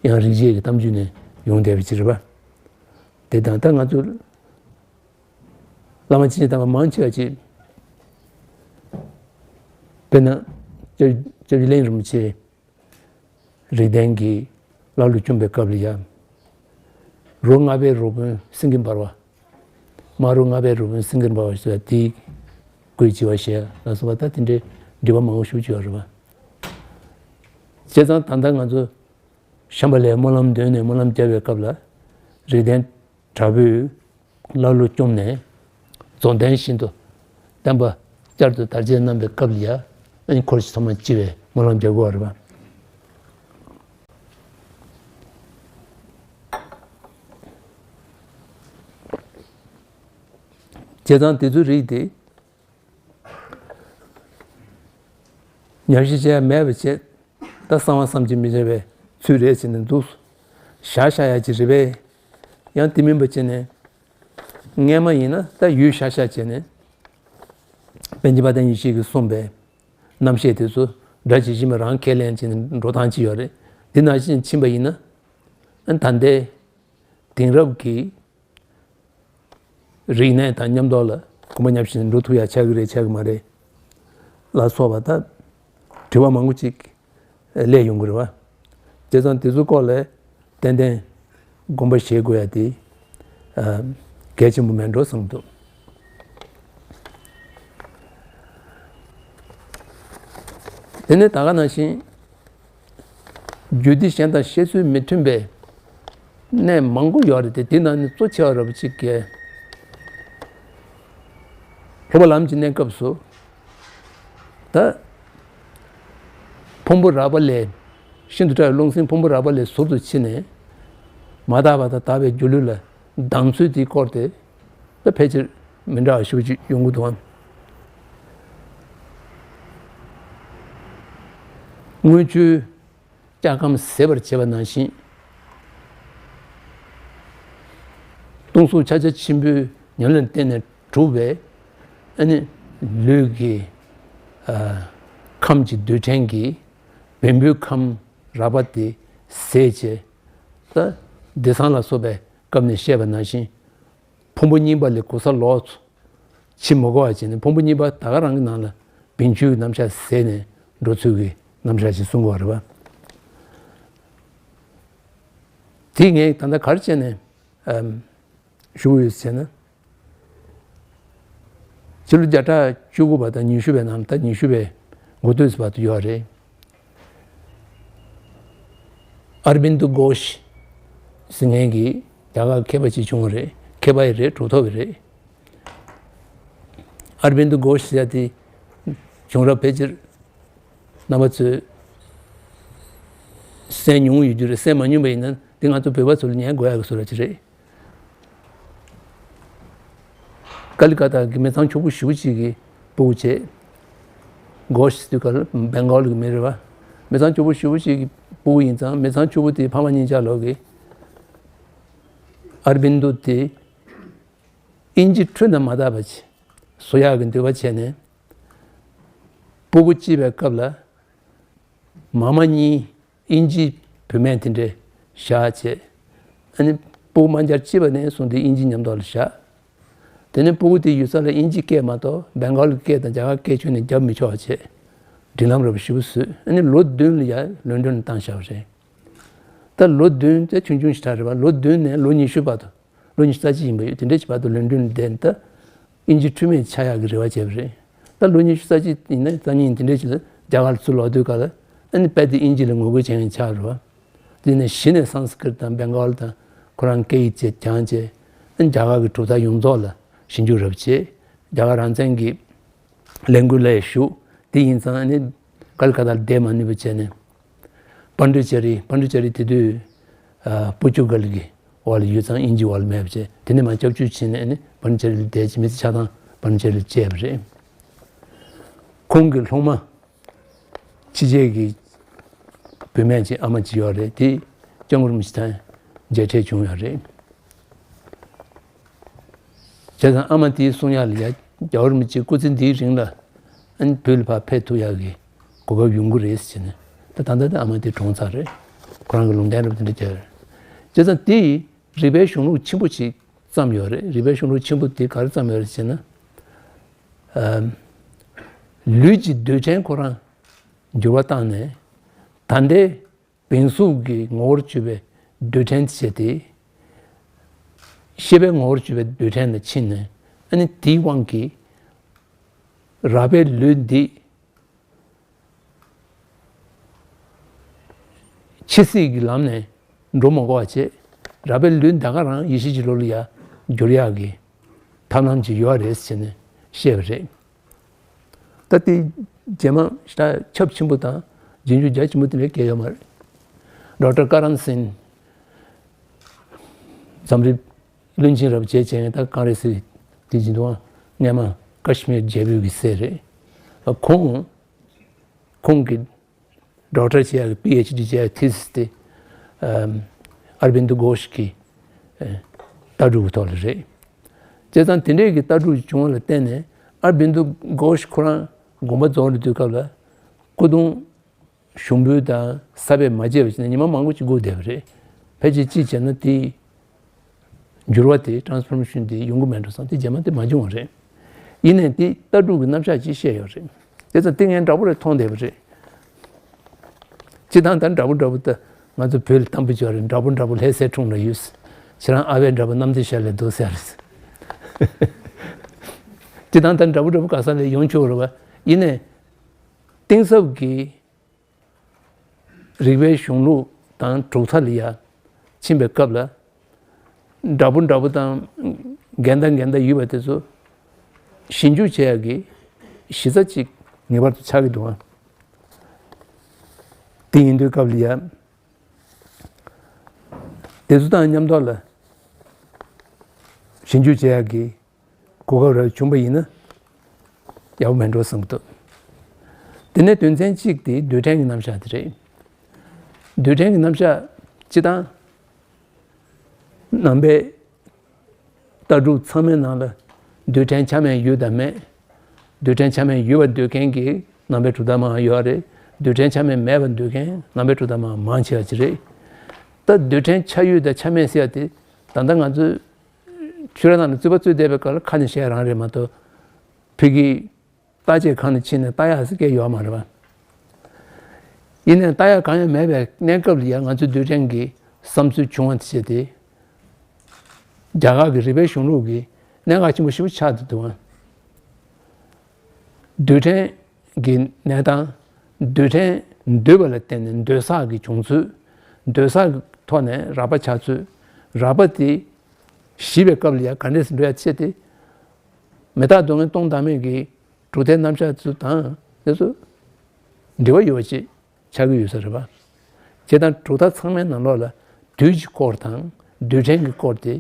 ཡང་རིག་བྱེད་ཀྱི་གཏམ་རྒྱུད་ནས་ཡོང་བསྡད་པའི་ཕྱིར་རེད་པ། དེ་དང་ད་ང་ཚོ་བླ་མ་ཆེན་དམ་པ་མང་ཆེ་བ་ཅིག་དཔེར་ན་སྐྱབས་རྗེ་གླིང་རིན་པོ་ཆེ། རིགས་ལྡན་གྱིས་ཀླ་ཀློ་བཅོམ་པའི་སྐབས་ལ་ཡང་། རོ་ལྔ་པའི་རོ་དཔོན་སེང་གེ་འབར་བ། དམག་རོ་ལྔ་པའི་རོ་དཔོན་སེང་གེ་འབར་བ་ཞེས་པ་དེའི་སྐུའི་ལྕི་བ་བཞེས་ལ་སོགས་པ་ད་དེ་འདྲའི་འགྲེལ་པ་མང་པོ་ཞིག་བྱས་ཡོད་རེད་པ། བྱས་ཙང་ད་ལྟ་ང་ཚོ་ཤམྦྷ་ལའི་སྨོན་ལམ་འདོན་ནས་སྨོན་ལམ་རྒྱབ་པའི་སྐབས་ལ་རིགས་ལྡན་དྲག་པོས་ཀླ་ཀློ་བཅོམ་ནས་རྫོགས་ལྡན་ཤིན་ཏུ་བརྟན་པ་བསྐྱར་དུ་དར་རྒྱས་གནང་པའི་སྐབས་ལ་ཡ། ཨ་ནི་འཁོར་གྱི་ཐོག་མ་སྤྱི་བའི་སྨོན་ལམ་རྒྱག་དགོས་པ་རེད་པ། བྱས་ཙང་དེ་ཚོའི་རིགས་དེ་ཉམས་ཞིབ་བྱས་མེད་པ་བྱས། ད་གསང་བ་བསམ་གྱིས་མི་ཁྱབ་པའི་ཚུལ་རེད་ཟེར་ནས་འདུག་བཞག་བཞག་ཡ་ཅིག་རེད་པས། ཡང་དེ་མིན་པ་བྱས་ནས་སྔས་མ་ཡིན་ན་ད་ཡུལ་བཞག་བཞག་བྱས་ནས་པཎ་ཆེན་དཔལ་ལྡན་ཡེ་ཤེས་ཀྱིས་གསུངས་པའི་རྣམ་བཤད་དེ་ཚོ་སྒྲ་ཇི་བཞིན་པ་རང་ཁས་ལེན་བྱས་ནས་འགྲོ་སྟངས་ཅིག་ཡོད་རེད། དེ་ནང་བཞིན་ཕྱིན་པ་ཡིན་ན། ཨ་ད་ལྟའི་དེང་རབས་ཀྱི་རིག་གནས་དང་མཉམ་དུ་ལ་གོམ་པ་མཉམ་བཞིན་འགྲོ་ཐུབ་ཡ་ཆགས་ཀྱི་རེད་ཆགས་ཀྱི་མ་རེད་ལ་སོགས་པ་ད་དྲི་བ་མང་པོ་ཅིག་སླེབས་ཡོང་གི་རེད་པ། བྱས་ཙང་དེ་ཚོའི་སྐོར་ལ་ཏན་ཏན་དགོངས་པ་བཞེས་དགོས་ཡ་དེ་ཨ་གལ་ཆེན་པོ་མེད་འགྲོ་བསམ་འདུག་དེ་ནས་ད་ག་ནང་བཞིན། རྒྱུད་སྡེ་གཞན་དང་བཤད་ཚུལ་མི་མཐུན་པའི་གནས་མང་པོ་ཡོད་རེད་དེ། དེ་ནང་ནས་གཙོ་ཆེ་བ་ར་བ་གཅིག་གིས་སློབ་པ་ལམ་གྱི་གནས་སྐབས་སུ་ད་ཕུང་པོ་རགས་པ་ལས། ཤིན་ཏུ་ཕྲ་བའི་རླུང་སེམས་ཕུང་པོ་རགས་པ་ལས་ཟུར་དུ་ཕྱིན་ནས་མ་དག་པ་དང་དག་པའི་སྒྱུ་ལུས་ལ་སྡང་ཚུལ་དེའི་སྐོར་དེ་ད་ཕལ་ཆེར་མི་འདྲ་བ་ཞེ་པོ་ཅིག་ཡོང་གི་འདུག་ཨང་། དངུལ་ཆུའི་ལྕགས་ཁམས་ཟད་པར་བྱེད་པ་ནང་བཞིན། སྟོང་གཟུགས་ཕྱག་རྒྱ་ཆེན་པོའི་ཉམས་ལེན་བརྟེན་ནས་གྲུབ་པའི་ཨ་ནི་ལུས་ཀྱི་ཨ་ཁམས་ཀྱི་རྡུལ་ཕྲན་གྱི་བེམ་པོའི་ཁམས་རགས་པ་དེ་ཟད་བྱས། ད་བདེ་གསང་ལ་སོགས་པའི་སྐབས་ནས་བཤད་པ་ནང་བཞིན། ཕུང་པོ་གཉིས་པ་ལས་གོ་ས་ལོག་ཕྱིན་མི་དགོས་པ་བྱས་ནས་ཕུང་པོ་གཉིས་པ་ད་ག་རང་གི་ནང་ལ་བེམ་ཆུའི་རྣམ་གཞག་ཟད་ནས་འགྲོ་ཚུལ་གྱི་རྣམ་གཞག་ཅིག་གསུང་གི་ཡོད་རེད་པ། དེ་ངས་ད་ལྟ་ག་རེ་བྱས་ནས་ཨམ་ཞུ་གི་ཡོད་ཟེར་ན། ཕྱི་ལོ་བརྒྱ་ཕྲག་བཅུ་དགུ་པ་དང་ཉི་ཤུ་པའི་ནང་ད་ཉི་ཤུ་པའི་འགོ་སྟོད་བར་དུ་ཡོད་རེད། ཨར་བིན་དུ་གྷོཤ་ཟེར་མཁན་གྱི་རྒྱ་གར་མཁས་པ་ཅིག་བྱུང་བ་རེད། མཁས་པ་ཡི་རེད། གྲུབ་ཐོབ་ཡི་རེད། ཨར་བིན་དུ་གྷོཤ་ཟེར་ཡ་དེ་བྱུང་རབས་ཕལ་ཆེར་རྣམ་པ་ཚོས་གསན་མྱོང་ཡོད་རྒྱུ་རེད། གསན་མ་མྱོང་པ་ཡིན་ན་འདི་ང་ཚོ་བོད་པ་ཚོ་ལ་ཉན་དགོས་ཡག་གི་བཟོ་འདྲ་ཅིག་རེད། ཀ་ལི་ཀ་ཏ་གི་མི་ཚང་ཕྱུག་པོ་ཞེ་པོ་ཅིག་གི་སྤུ་གུ་བྱས། གྷོཤ་ཟེར་དུས་ཀ་ལ་བེང་གོལ་གི་མི་རེད་བ། མི་ཚང་ཕྱུག་པོ་ཞེ་པོ་ཅིག་གི་སྤུ་གུ་ཡིན་ཙང་མི་ཚང་ཕྱུག་པོ་དེའི་ཕ་མ་གཉིས་ཆ་ལོག་གིས་ཨར་བིན་དུ་དེ་ཨིན་ཇི་འཕྲུལ་དང་མ་བརྟགས་པ་བྱས་བཟོ་ཡག་གི་འདོད་པ་བྱས་ནས་སྤུ་གུ་སྐྱེས་པའི་སྐབས་ལ་མ་མ་གཉིས་ཨིན་ཇི་བུད་མེད་དེ་འདྲས་བཞག་བྱས། ཨ་ནི་སྤུ་གུ་མ་འབྱར་སྐྱེས་པ་ནས་བཟུང་སྟེ་ཨིན་ཇི་མཉམ་དུ་ལ་བཞག་དེ་ནས་སྤུ་གུ་དེ་ཡོད་ས་ལ་ཨིན་ཇི་སྐད་མ་གཏོགས་བེང་གོ་ལི་སྐད་དང་རྒྱ་གར་སྐད་ཁྱོན་ནས་རྒྱབ་མི་ཆོག་བྱས། སྒྲིག་ལམ་ར་བ་ཞེ་པོ་བཟོས། ཨ་ནི་ལོ་བདུན་ལ་ཡ་ལོན་ཌོན་ལ་བཏང་བཞག་པ་རེད། ད་ལོ་བདུན་དེ་ཆུང་ཆུང་ཞིག་ད་རེད་བ། ལོ་བདུན་ནས་ལོ་ཉི་ཤུ་བར་དུ། ལོ་ཉི་ཤུ་རྩ་གཅིག་ཡིན་པ་ཡོད། དེ་འདྲའི་ཞིག་བར་དུ་ལོན་ཌོན་ལ་བསྡད་ནས་ད་ཨིན་ཇི་འཕྲུལ་མི་ཆགས་ཡག་གི་རེ་བ་བྱས་པ་རེད། ད་ལོ་ཉི་ཤུ་རྩ་གཅིག་ཡིན་ན་རྩ་གཉིས་དེ་འདྲའི་ཞིག་ལ་རྒྱ་གར་ལ་ཚུར་ལོག་དུས་སྐབས་ལ་ཨ་ནི་དཔེ་དེ་ཨིན་ཇི་ལ་ངོ་རྒོལ་བྱེད་མཁན་ཆགས་རེད་བ། དེ་ནས་གཞི་ནས་སཾ་སྐྲྀཏ་དང་བེང་གོལ་དང་ཁོ་རང་སྐད་ཡིག་བཅས་སྦྱངས་བྱས། ཨ་ནི་རྒྱ་གར་གྱི་གྲུབ་མཐའ་ཡོངས་རྫོགས་ལ་ཞིབ་འཇུག་རབ་བྱས། རྒྱ་གར་རང་བཙན་གྱི་ལས་འགུལ་ལ་ཞུགས། དེ་ཡིན་ཙང་ཨ་ནི་ཀལ་ཀ་ཏ་ལ་བསྡད་མ་ནུས་པ་བྱས་ནས། པཎ་ཌི་ཅ་རི། པཎ་ཌི་ཅ་རི་དེ་དུས་ཨ་པོར་ཅུ་གལ་གྱི་འོག་ལ་ཡོད་ཙང་ཨིན་ཇི་འོག་ལ་མེད་པ་བྱས། དེ་ནས་མར་སྐྱབས་བཅོལ་ཕྱིན་ནས་ཨ་ནི་པཎ་ཌི་ཅ་རི་ལ་བསྡད་ཅིང་མི་ཚེ་ཆགས་སྟངས་པཎ་ཌི་ཅ་རི་ལ་བཅད་པ་རེད། ཁོང་གི་སློབ་མ་ཕྱི་རྒྱལ་གྱི་བུད་མེད་ཅིག་ཨ་མ་ཅིག་ཡོད་རེད། དེ་སྐྱབས་མགོན་རིན་པོ་ཆེ་དང་མཇལ་འཕྲད་བྱུང་ཡོད་རེད། བྱས་ཙང་ཨ་མ་དེའི་གསུང་ཡག་ལ་ཡ། རྒྱལ་བ་རིན་པོ་ཆེ་སྐུ་ཚེ་འདིའི་རིང་ལ་ཨ་ནི་བོད་ལ་ཕར་ཕེབས་ཐུབ་ཡག་གི་གོ་སྐབས་ཡོང་གི་རེད་ཟེར་ནས། ད་ད་ལྟ་དེ་ཨ་མ་དེ་གྲོངས་ཚར་རེད། ཁོ་རང་གི་ལུང་བསྟན་རབ་དེ་འདྲ་བྱས་རེད། བྱས་ཙང་དེ་ཡིས་རིག་པའི་གཞུང་ལུགས་ཆེན་པོ་ཅིག་བརྩམས་ཡོད་རེད། རིག་པའི་གཞུང་ལུགས་ཆེན་པོ་དེ་ག་རེ་བརྩམས་ཡོད་རེད་ཟེར་ན། ཨ་ལུས་ཀྱི་རྡུལ་ཕྲན་ཁོ་རང་འགྱུར་བ་བཏང་ནས། ད་ལྟའི་བེམ་གཟུགས་ཀྱི་ངོ་བོར་གྱུར་པའི་རྡུལ་ཕྲན་དེ་བྱས་ཏེ། ཤེས་པའི་ངོ་བོར་གྱུར་པའི་རྡུལ་ཕྲན་ལ་ཕྱིན་ནས། ཨ་ནི་དེའི་དབང་གིས་རགས་པའི་ལུས་འདི་འཆི་སྲིད་ཀྱི་ལམ་ནས་འགྲོ་མ་དགོས་པ་བྱས། རགས་པའི་ལུས་འདི་ག་རང་ཡེ་ཤེས་ཀྱི་ལུས་ལ་ཡ་འགྱུར་ཡག་གི་ཐབས་ལམ་ཅིག་ཡོད་རེད་ཟེར་ནས་བཤད་པ་རེད། ད་དེ་རྗེས་མ་ད་ཁྱབ་ཆེན་པོ་དང་རྗེས་འཇུག་རྒྱ་ཆེན་པོ་དེ་འདྲ་སྐྱེས་ཡོད་མ་རེད། ཌོག་ཊར་ཀ་རན་སིན། འཛམ་གླིང་བློན་ཆེན་རབ་བྱས་བྱས་ད་ཀོང་རེ་སི་དེ་བྱེད་དུས་སྔོན་མ་ཀ་ཤི་མིར་རྒྱལ་པོའི་གི་སྲས་རེད། ཁོང་ཁོང་གི་ཌོག་ཊར་བྱེད་ཡག་གི་པི་ཨེཆ་ཌི་བྱེད་ཡག་ཐི་སིས་དེ་ཨར་བིན་དུ་གྷོཤ་གི་ལྟ་གྲུབ་ཀྱི་ཐོག་ལ་རེད། བྱས་ཙང་དེ་འདྲའི་གི་ལྟ་གྲུབ་བྱུང་བ་ལ་བརྟེན་ནས་ཨར་བིན་དུ་གྷོཤ་ཁོ་རང་དགོངས་པ་རྫོགས་འགྲོ་དུས་སྐབས་ལ་སྐུ་གདུང་ཞུགས་འབུལ་དང་ས་བོན་མ་བརྗེས་པ་བྱས་ནས་ཉི་མ་མང་པོ་ཅིག་སྒུག་བསྡད་པ་རེད། ཕལ་ཆེར་ཅི་བྱས་ན་དེ་འགྱུར་བ་དེ་ཊ་རན་སི་ཕོར་མེ་ཤན་དེ་ཡོང་གི་མེད་འགྲོ་བསམ། དེ་རྗེས་མ་དེ་མ་བྱུང་བ་རེད། ཡིན་ནའི་དེ་ལྟ་གྲུབ་ཀྱི་རྣམ་གཞག་ཅིག་བཤད་ཡོད་རེད། དེ་ཙང་དེ་ངས་འདྲ་པོ་རེ་མཐོང་བསྡད་པ་རེད། སྤྱིར་བཏང་ད་འདྲ་པོ་འདྲ་པོ་ད་ང་ཚོ་བོད་ལ་དམ་པོ་ཅིག་ཡོད་རེད། འདྲ་པོ་འདྲ་པོ་ལྷ་སའི་དྲུང་ལ་ཡོད། ཁྱེད་རང་ཨ་ཕའི་འདྲ་པོ་རྣམ་ཐོས་ཞལ་ལས་འདུག་ཟེར་རེད། སྤྱིར་བཏང་ད་འདྲ་པོ་འདྲ་པོ་ག་ས་ལ་ཡོང་ཆོག་རེད་བ། ཡིན་ནའི་གཏིང་ཟབ་ཀྱི་རིག་པའི་གཞུང་ལུགས་དང་གྲུབ་མཐའ་ལ་ཡ་ཕྱིན་པའི་སྐབས་ལ། འདྲ་པོ་འདྲ་པོ་དང་འགལ་ཟླ་འགལ་ཟླ་ཡོད་པ་དེ་ཚོ་ཞིབ་འཇུག་བྱེད་ཡག་གི་གཞི་རྩ་གཅིག་ངེས་པར་དུ་ཆགས་ཀྱི་འདུག་ཨ། དེ་ཡིན་དུས་སྐབས་ལ་ཡ་དེ་ཚོ་དང་མཉམ་དུ་ལ་ཞིབ་འཇུག་བྱེད་ཡག་གི་གོ་སྐབས་རེ་བྱུང་པ་ཡིན་ན་ཡག་པོ་མེད་འགྲོ་བསམ་གྱི་འདུག་དེ་ནས་དོན་ཚན་གཅིག་དེ་རྡུལ་ཕྲན་གྱི་རྣམ་གཞག་དེ་རེད། རྡུལ་ཕྲན་གྱི་རྣམ་གཞག་སྤྱིར་བཏང་ནང་པའི་ལྟ་གྲུབ་ཚང་མའི་ནང་ལ་རྡུལ་ཕྲན་ཆ་མེད་ཡོད་དང་མེད། རྡུལ་ཕྲན་ཆ་མེད་ཡོད་པར་འདོད་མཁན་གྱི་ནང་པའི་གྲུབ་མཐའ་མང་ཡོད་རེད། རྡུལ་ཕྲན་ཆ་མེད་མེད་པར་འདོད་མཁན་ནང་པའི་གྲུབ་མཐའ་མང་མང་ཆེ་བ་ཅིག་རེད། ད་རྡུལ་ཕྲན་ཆ་ཡོད་དང་ཆ་མེད་ཟེར་ཡ་དེ་ད་ལྟ་ང་ཚོས་ཆོས་ར་ནང་ལ་རྩོད་པ་རྩོད་བསྡད་པའི་སྐབས་ལ་ཁ་ནས་བཤད་རང་རེད་མ་གཏོགས། ཕ་གི་བརྟག་དཔྱད་ཁང་ནས་ཕྱིན་ནས་བལྟ་ཡག་ཟེར་མཁན་ཡོད་མ་རེད་པ། ཡིན་ནའི་བལྟ་ཡག་གང་ཡང་མེད་པའི་གནས་སྐབས་ལ་ཡང་ང་ཚོའི་རྡུལ་ཕྲན་གྱི་བསམ་ཚུལ་བྱུང་བ་དེ་བྱས་ཏེ། རྒྱ་གར་གྱི་རིག་པའི་གཞུང་ལུགས་ཀྱི་གནད་འགག་ཆེན་པོ་ཞེ་པོ་ཆགས་ཏེ་འདུག་ཨ། རྡུལ་ཕྲན་གྱི་གནས་སྟངས། རྡུལ་ཕྲན་འདུས་པ་ལ་བརྟེན་ནས་འདོད་ཆགས་ཀྱི་བྱུང་ཚུལ། འདོད་ཆགས་ཀྱི་ཐོག་ནས་རགས་པ་ཆགས་ཚུལ། རགས་པ་དེ་ཞི་བའི་སྐབས་ལ་ཡང་ག་འདྲས་སུ་འགྲོ་ཡ་བྱས་ཏེ། མི་རྟག་སྡུག་བསྔལ་སྟོང་བདག་མེད་ཀྱི་གྲུབ་མཐའི་རྣམ་གཞག་ཚོ་དང་དེ་ཚོ་འབྲེལ་བ་ཡོད་པ་ཅིག་ཆགས་ཀྱི་ཡོད་ས་རེད་པ། བྱས་ཙང་གྲུབ་མཐའ་ཚང་མའི་ནང་ལོགས་ལ་དུས་ཀྱི་སྐོར་དང་རྡུལ་ཕྲན་གྱི་སྐོར་དེ་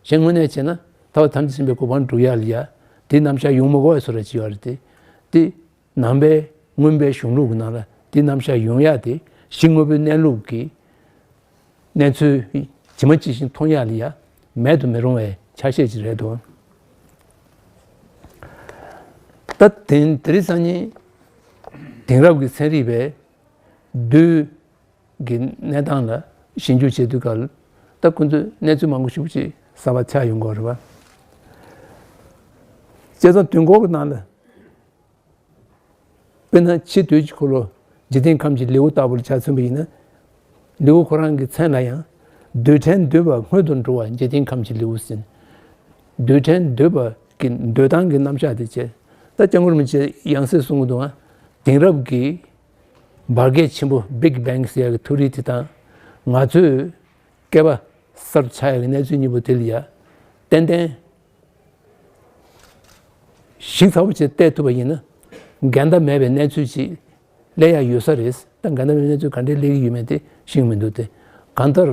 གཞན་དངོས་གནས་བྱས་ན་ ཐར་པ་ཐམས་ཅད་མཁྱེན་པའི་གོ་འཕང་སྒྲུབ་ཡག་ལ་ཡ་དེ་རྣམ་གཞག་ཡོང་མི་དགོས་པའི་བཟོ་འདྲ་ཅིག་ཡོད་རེད་དེ། དེ་ནང་པའི་མངོན་པའི་གཞུང་ལུགས་ཀྱི་ནང་ལ་དེ་རྣམ་གཞག་ཡོང་ཡག་དེ་གཞི་དངོས་པོའི་གནས་ལུགས་ཀྱི་གནས་ཚུལ་ཇི་མ་ཇི་བཞིན་མཐོང་ཡག་ལ་ཡ་མེད་དུ་མི་རུང་བའི་ཆ་ཤས་ཅིག་རེད་འདུག་ད་དེ་དེ་རིང་སང་ཉིན་དེང་རབས་ཀྱི་ཚན་རིག་པས་བདུད་ཀྱི་གནས་སྟངས་ལ་ཞིབ་འཇུག་བྱེད་དུས་སྐབས་ལ་ད་ཁོ་ཚོས་གནས་ཚུལ་མང་པོ་ཞིག་ཅིག་གསར་པ་ཆགས་ཡོང་གི་རེད་པ། བྱས་ཙང་དུས་འཁོར་གྱི་ནང་ལ། དཔེར་ན་ཕྱི་དུས་ཀྱི་འཁོར་ལོ་འཇིག་རྟེན་ཁམས་ཀྱི་ལེའུ་ལྟ་བུར་ཆ་མཚོན་པ་ཡིན་ན། ལེའུ་ཁོ་རང་གི་མཚན་ལ་ཡང་། རྡུལ་ཕྲན་འདུས་པ་སྔོན་དུ་འགྲོ་བ་འཇིག་རྟེན་ཁམས་ཀྱི་ལེའུ་ཟེར། རྡུལ་ཕྲན་འདུས་པ་གི་འདུས་སྟངས་ཀྱི་རྣམ་གཞག་དེ་བྱས། ད་སྐྱབས་མགོན་རིན་པོ་ཆེ་ཡང་སེ་གསུང་གི་འདུག་ཨ། དེང་རབས་ཀྱི་འབར་གས་ཆེན་པོ་Big Bang་ཟེར་ཡག་གི་ཐོ་རིས་དེ་དང་། ང་ཚོས་བསྐལ་པ་གསར་དུ་ཆགས་ཡག་གི་གནས་ཚུལ་གཉིས་པོ་དེ་ལ་ཡ་ཏན་ཏན་ཞིབ་ཚགས་པོ་བྱས་བལྟས་ཐུབ་པ་ཡིན་ན། འགལ་ཟླ་མེད་པའི་གནས་ཚུལ་ཅིག་སླེབས་ཡག་ཡོད་ས་རེད། ད་འགལ་ཟླ་མེད་པའི་གནས་ཚུལ་ག་འདྲས་སླེབས་ཀྱི་ཡོད་མེད་དེ་ཤེས་ཀྱི་མི་འདུག་སྟེ། གང་ལྟར་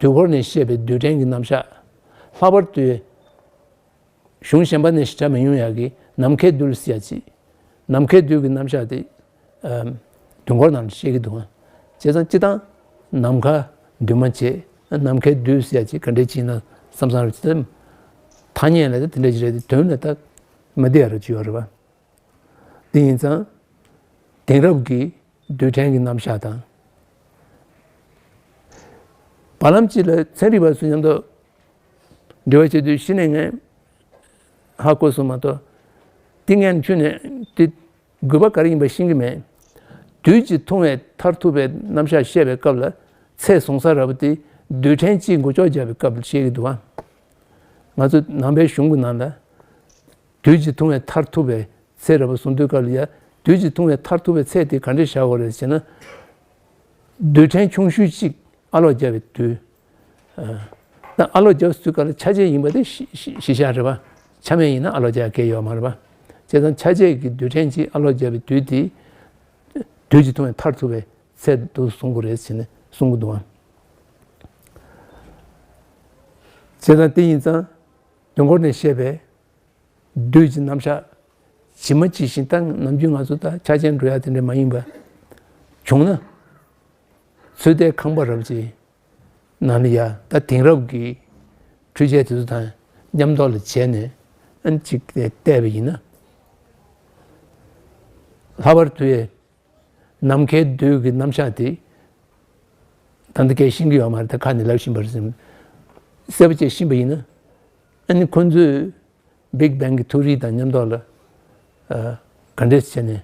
དུས་འཁོར་ནས་བཤད་པའི་རྡུལ་ཕྲན་གྱི་རྣམ་གཞག་ལྷག་པར་དུ་གཞུང་གཞན་པ་ནས་ཞིབ་ཆ་མི་ཡོང་ཡག་གི་ནམ་མཁའི་རྡུལ་ཟེར་ཡག་ཅིག་ནམ་མཁའི་རྡུལ་གྱི་རྣམ་གཞག་དེ་ཨམ། དུས་འཁོར་ནང་ལ་བཤད་ཀྱི་འདུག་ཨ། བྱས་ཙང་སྤྱིར་བཏང་ནམ་མཁའ་འདུས་མ་བྱས་ནམ་མཁའི་རྡུལ་ཟེར་ཡག་ཅིག་ག་འདྲས་ཅིག་ཡིན་ན་བསམ་བསམ་རེད་ཅེ། ཐ་སྙད་ལ་དེ་འདྲས་ཅིག་རེད་དེ། དོན་ལ་ད་མི་བདེ་ཡག་རེ་ཅིག་ཡོད་རེད་པ། དེ་ཡིན་ཙང་དེང་རབས་ཀྱི་རྡུལ་ཕྲན་གྱི་རྣམ་གཞག་དང་། བར་ལམ་གཅིག་ལ་ཚན་རིག་པ་ཚོ་མཉམ་དུ་འབྲེལ་བ་བྱེད་དུས་གཞི་ནས་ངས་ཧ་གོ་སོང་མ་གཏོགས། དེ་ངས་ཁྱོན་ནས་དེ་དགོས་པ་ག་རེ་ཡིན་པ་ཤེས་ཀྱི་མེད། དུས་ཀྱི་ཐུང་བའི་མཐར་ཐུག་པའི་རྣམ་གཞག་བཤད་པའི་སྐབས་ལ་ཚད་བཟུང་ས་ར་བ་དེ་རྡུལ་ཕྲན་གཅིག་མགོ་ལྕོག་རྒྱག་པའི་སྐབས་ལ་བཤད་ཀྱི་འདུག་ཨ། ང་ཚོ་ནང་པའི་གཞུང་གི་ནང་ལ་དུས་ཀྱི་ཐུང་བའི་མཐར་ཐུག་པའི་ཚད་ར་བ་བཟུང་དུས་སྐབས་ལ་ཡ། དུས་ཀྱི་ཐུང་བའི་མཐར་ཐུག་པའི་ཚད་དེ་ག་འདྲས་བཞག་དགོས་རེད་ཟེར་ན། རྡུལ་ཕྲན་ཆུང་ཤོས་གཅིག་ཨ་ལོག་བརྒྱབ་པའི་དུས། ཨ། ད་ཨ་ལོག་བརྒྱབ་དུས་སྐབས་ལ་ཆ་བྱད་ཡིན་པ་དེ་གཞི་གཞི་བཞག་རེད་པ། ཆ་མེད་ཡིན་ན་ཨ་ལོག་རྒྱག་གི་ཡོད་མ་རེད་པ། བྱས་ཙང་ཆ་བྱད་ཀྱི་རྡུལ་ཕྲན་གཅིག་ཨ་ལོག་བརྒྱབ་པའི་དུས་དེ་དུས་ཀྱི་ཐུང་བའི་མཐར་ཐུག་པའི་ཚད་དུ་བཟུང་དགོས་རེད་ཟེར་ནས་གསུང་གི་འདུག་ཨ། བྱས་ཙང་དེ་ཡིན་ཙང་དུས་འཁོར་ནས་བཤད་པའི་རྡུལ་གྱི་རྣམ་གཞག་ཇི་མ་ཇི་བཞིན་ད་ནམ་རྒྱུན་ང་ཚོ་ད་ཆ་རྐྱེན་འགྲོ་ཡག་དེ་འདྲ་མ་ཡིན་པ་བྱུང་ན། ཚོད་ལྟའི་ཁང་པ་རབ་ཅིག་ནང་ལ་ཡ་ད་དེང་རབས་ཀྱི་འཕྲུལ་ཆས་དེ་ཚོ་དང་མཉམ་ཐོག་ལ་བྱས་ནས་ཨ་ནི་ཅིག་བལྟས་པ་ཡིན་ན། ལྷག་པར་དུ་ནམ་མཁའི་རྡུལ་གྱི་རྣམ་གཞག་དེ་ད་ལྟ་སྐད་ཤེས་ཀྱི་ཡོད་མ་རེད། ད་ཁ་ནས་ལབ་བཞིན་པ་རེད། གསལ་པོ་བྱས་ཤེས་པ་ཡིན་ན་ཨ་ནི་ཁོ་ཚོས་Big Bang་གི་ཐོ་རིས་དང་མཉམ་ཐོག་ལ་ཨ་ག་འདྲས་བྱས་ནས་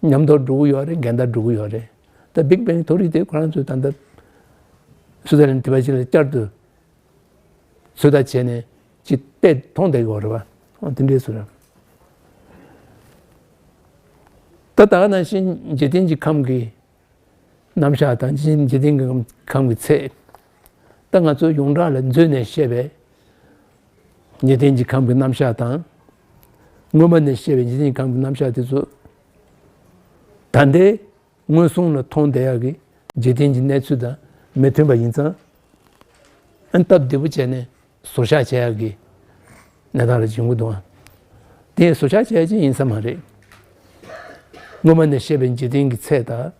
མཉམ་ཐོག་འགྲོ་གི་ཡོད་རེད། འགལ་ཟླ་འགྲོ་གི་ཡོད་རེད། ད་Big Bang་ཐོ་རིས་དེ་ཁོ་རང་ཚོས་ད་ལྟ་སུའུ་ཙེར་ལན་དེ་བ་ཅིག་ལ་བསྐྱར་དུ་ཚོད་ལྟ་བྱས་ནས་ཅིག་བལྟས་མཐོང་བསྡད་ཀྱི་ཡོད་རེད་པ། འོ་དེ་འདྲས་སུ་རེད། ད་ད་ག་ནང་བཞིན་འཇིག་རྟེན་གྱི་ཁམས་ཀྱི་རྣམ་གཞག་དང་འཇིག་རྟེན་གྱི་ཁམས་ཀྱི་ཚད། ད་ང་ཚོ་ཡོངས་གྲགས་ལ་མཛོད་ནས་བཤད་པའི་འཇིག་རྟེན་གྱི་ཁམས་ཀྱི་རྣམ་གཞག་དང་། སྔོན་མ་ནས་བཤད་པའི་འཇིག་རྟེན་གྱི་ཁམས་ཀྱི་རྣམ་གཞག་དེ་ཚོ་ད་ལྟའི་མངོན་སུམ་ལ་མཐོང་བསྡད་ཡག་གི་འཇིག་རྟེན་གྱི་གནས་ཚུལ་དང་མི་མཐུན་པ་ཡིན་ཙང་། ཨ་ནི་སྟབས་བདེ་པོ་བྱས་ནས་བཟོ་བཞག་བྱེད་ཡག་གི་གནས་སྟངས་ལ་བྱུང་གི་འདུག་ཨ། དེ་བཟོ་བཞག་བྱེད་ཡག་ཅིག་ཡིན་ས་མ་རེད། སྔོན་མ་ནས་བཤད་པའི་འཇིག་རྟེན་གྱི་ཚད་དང་།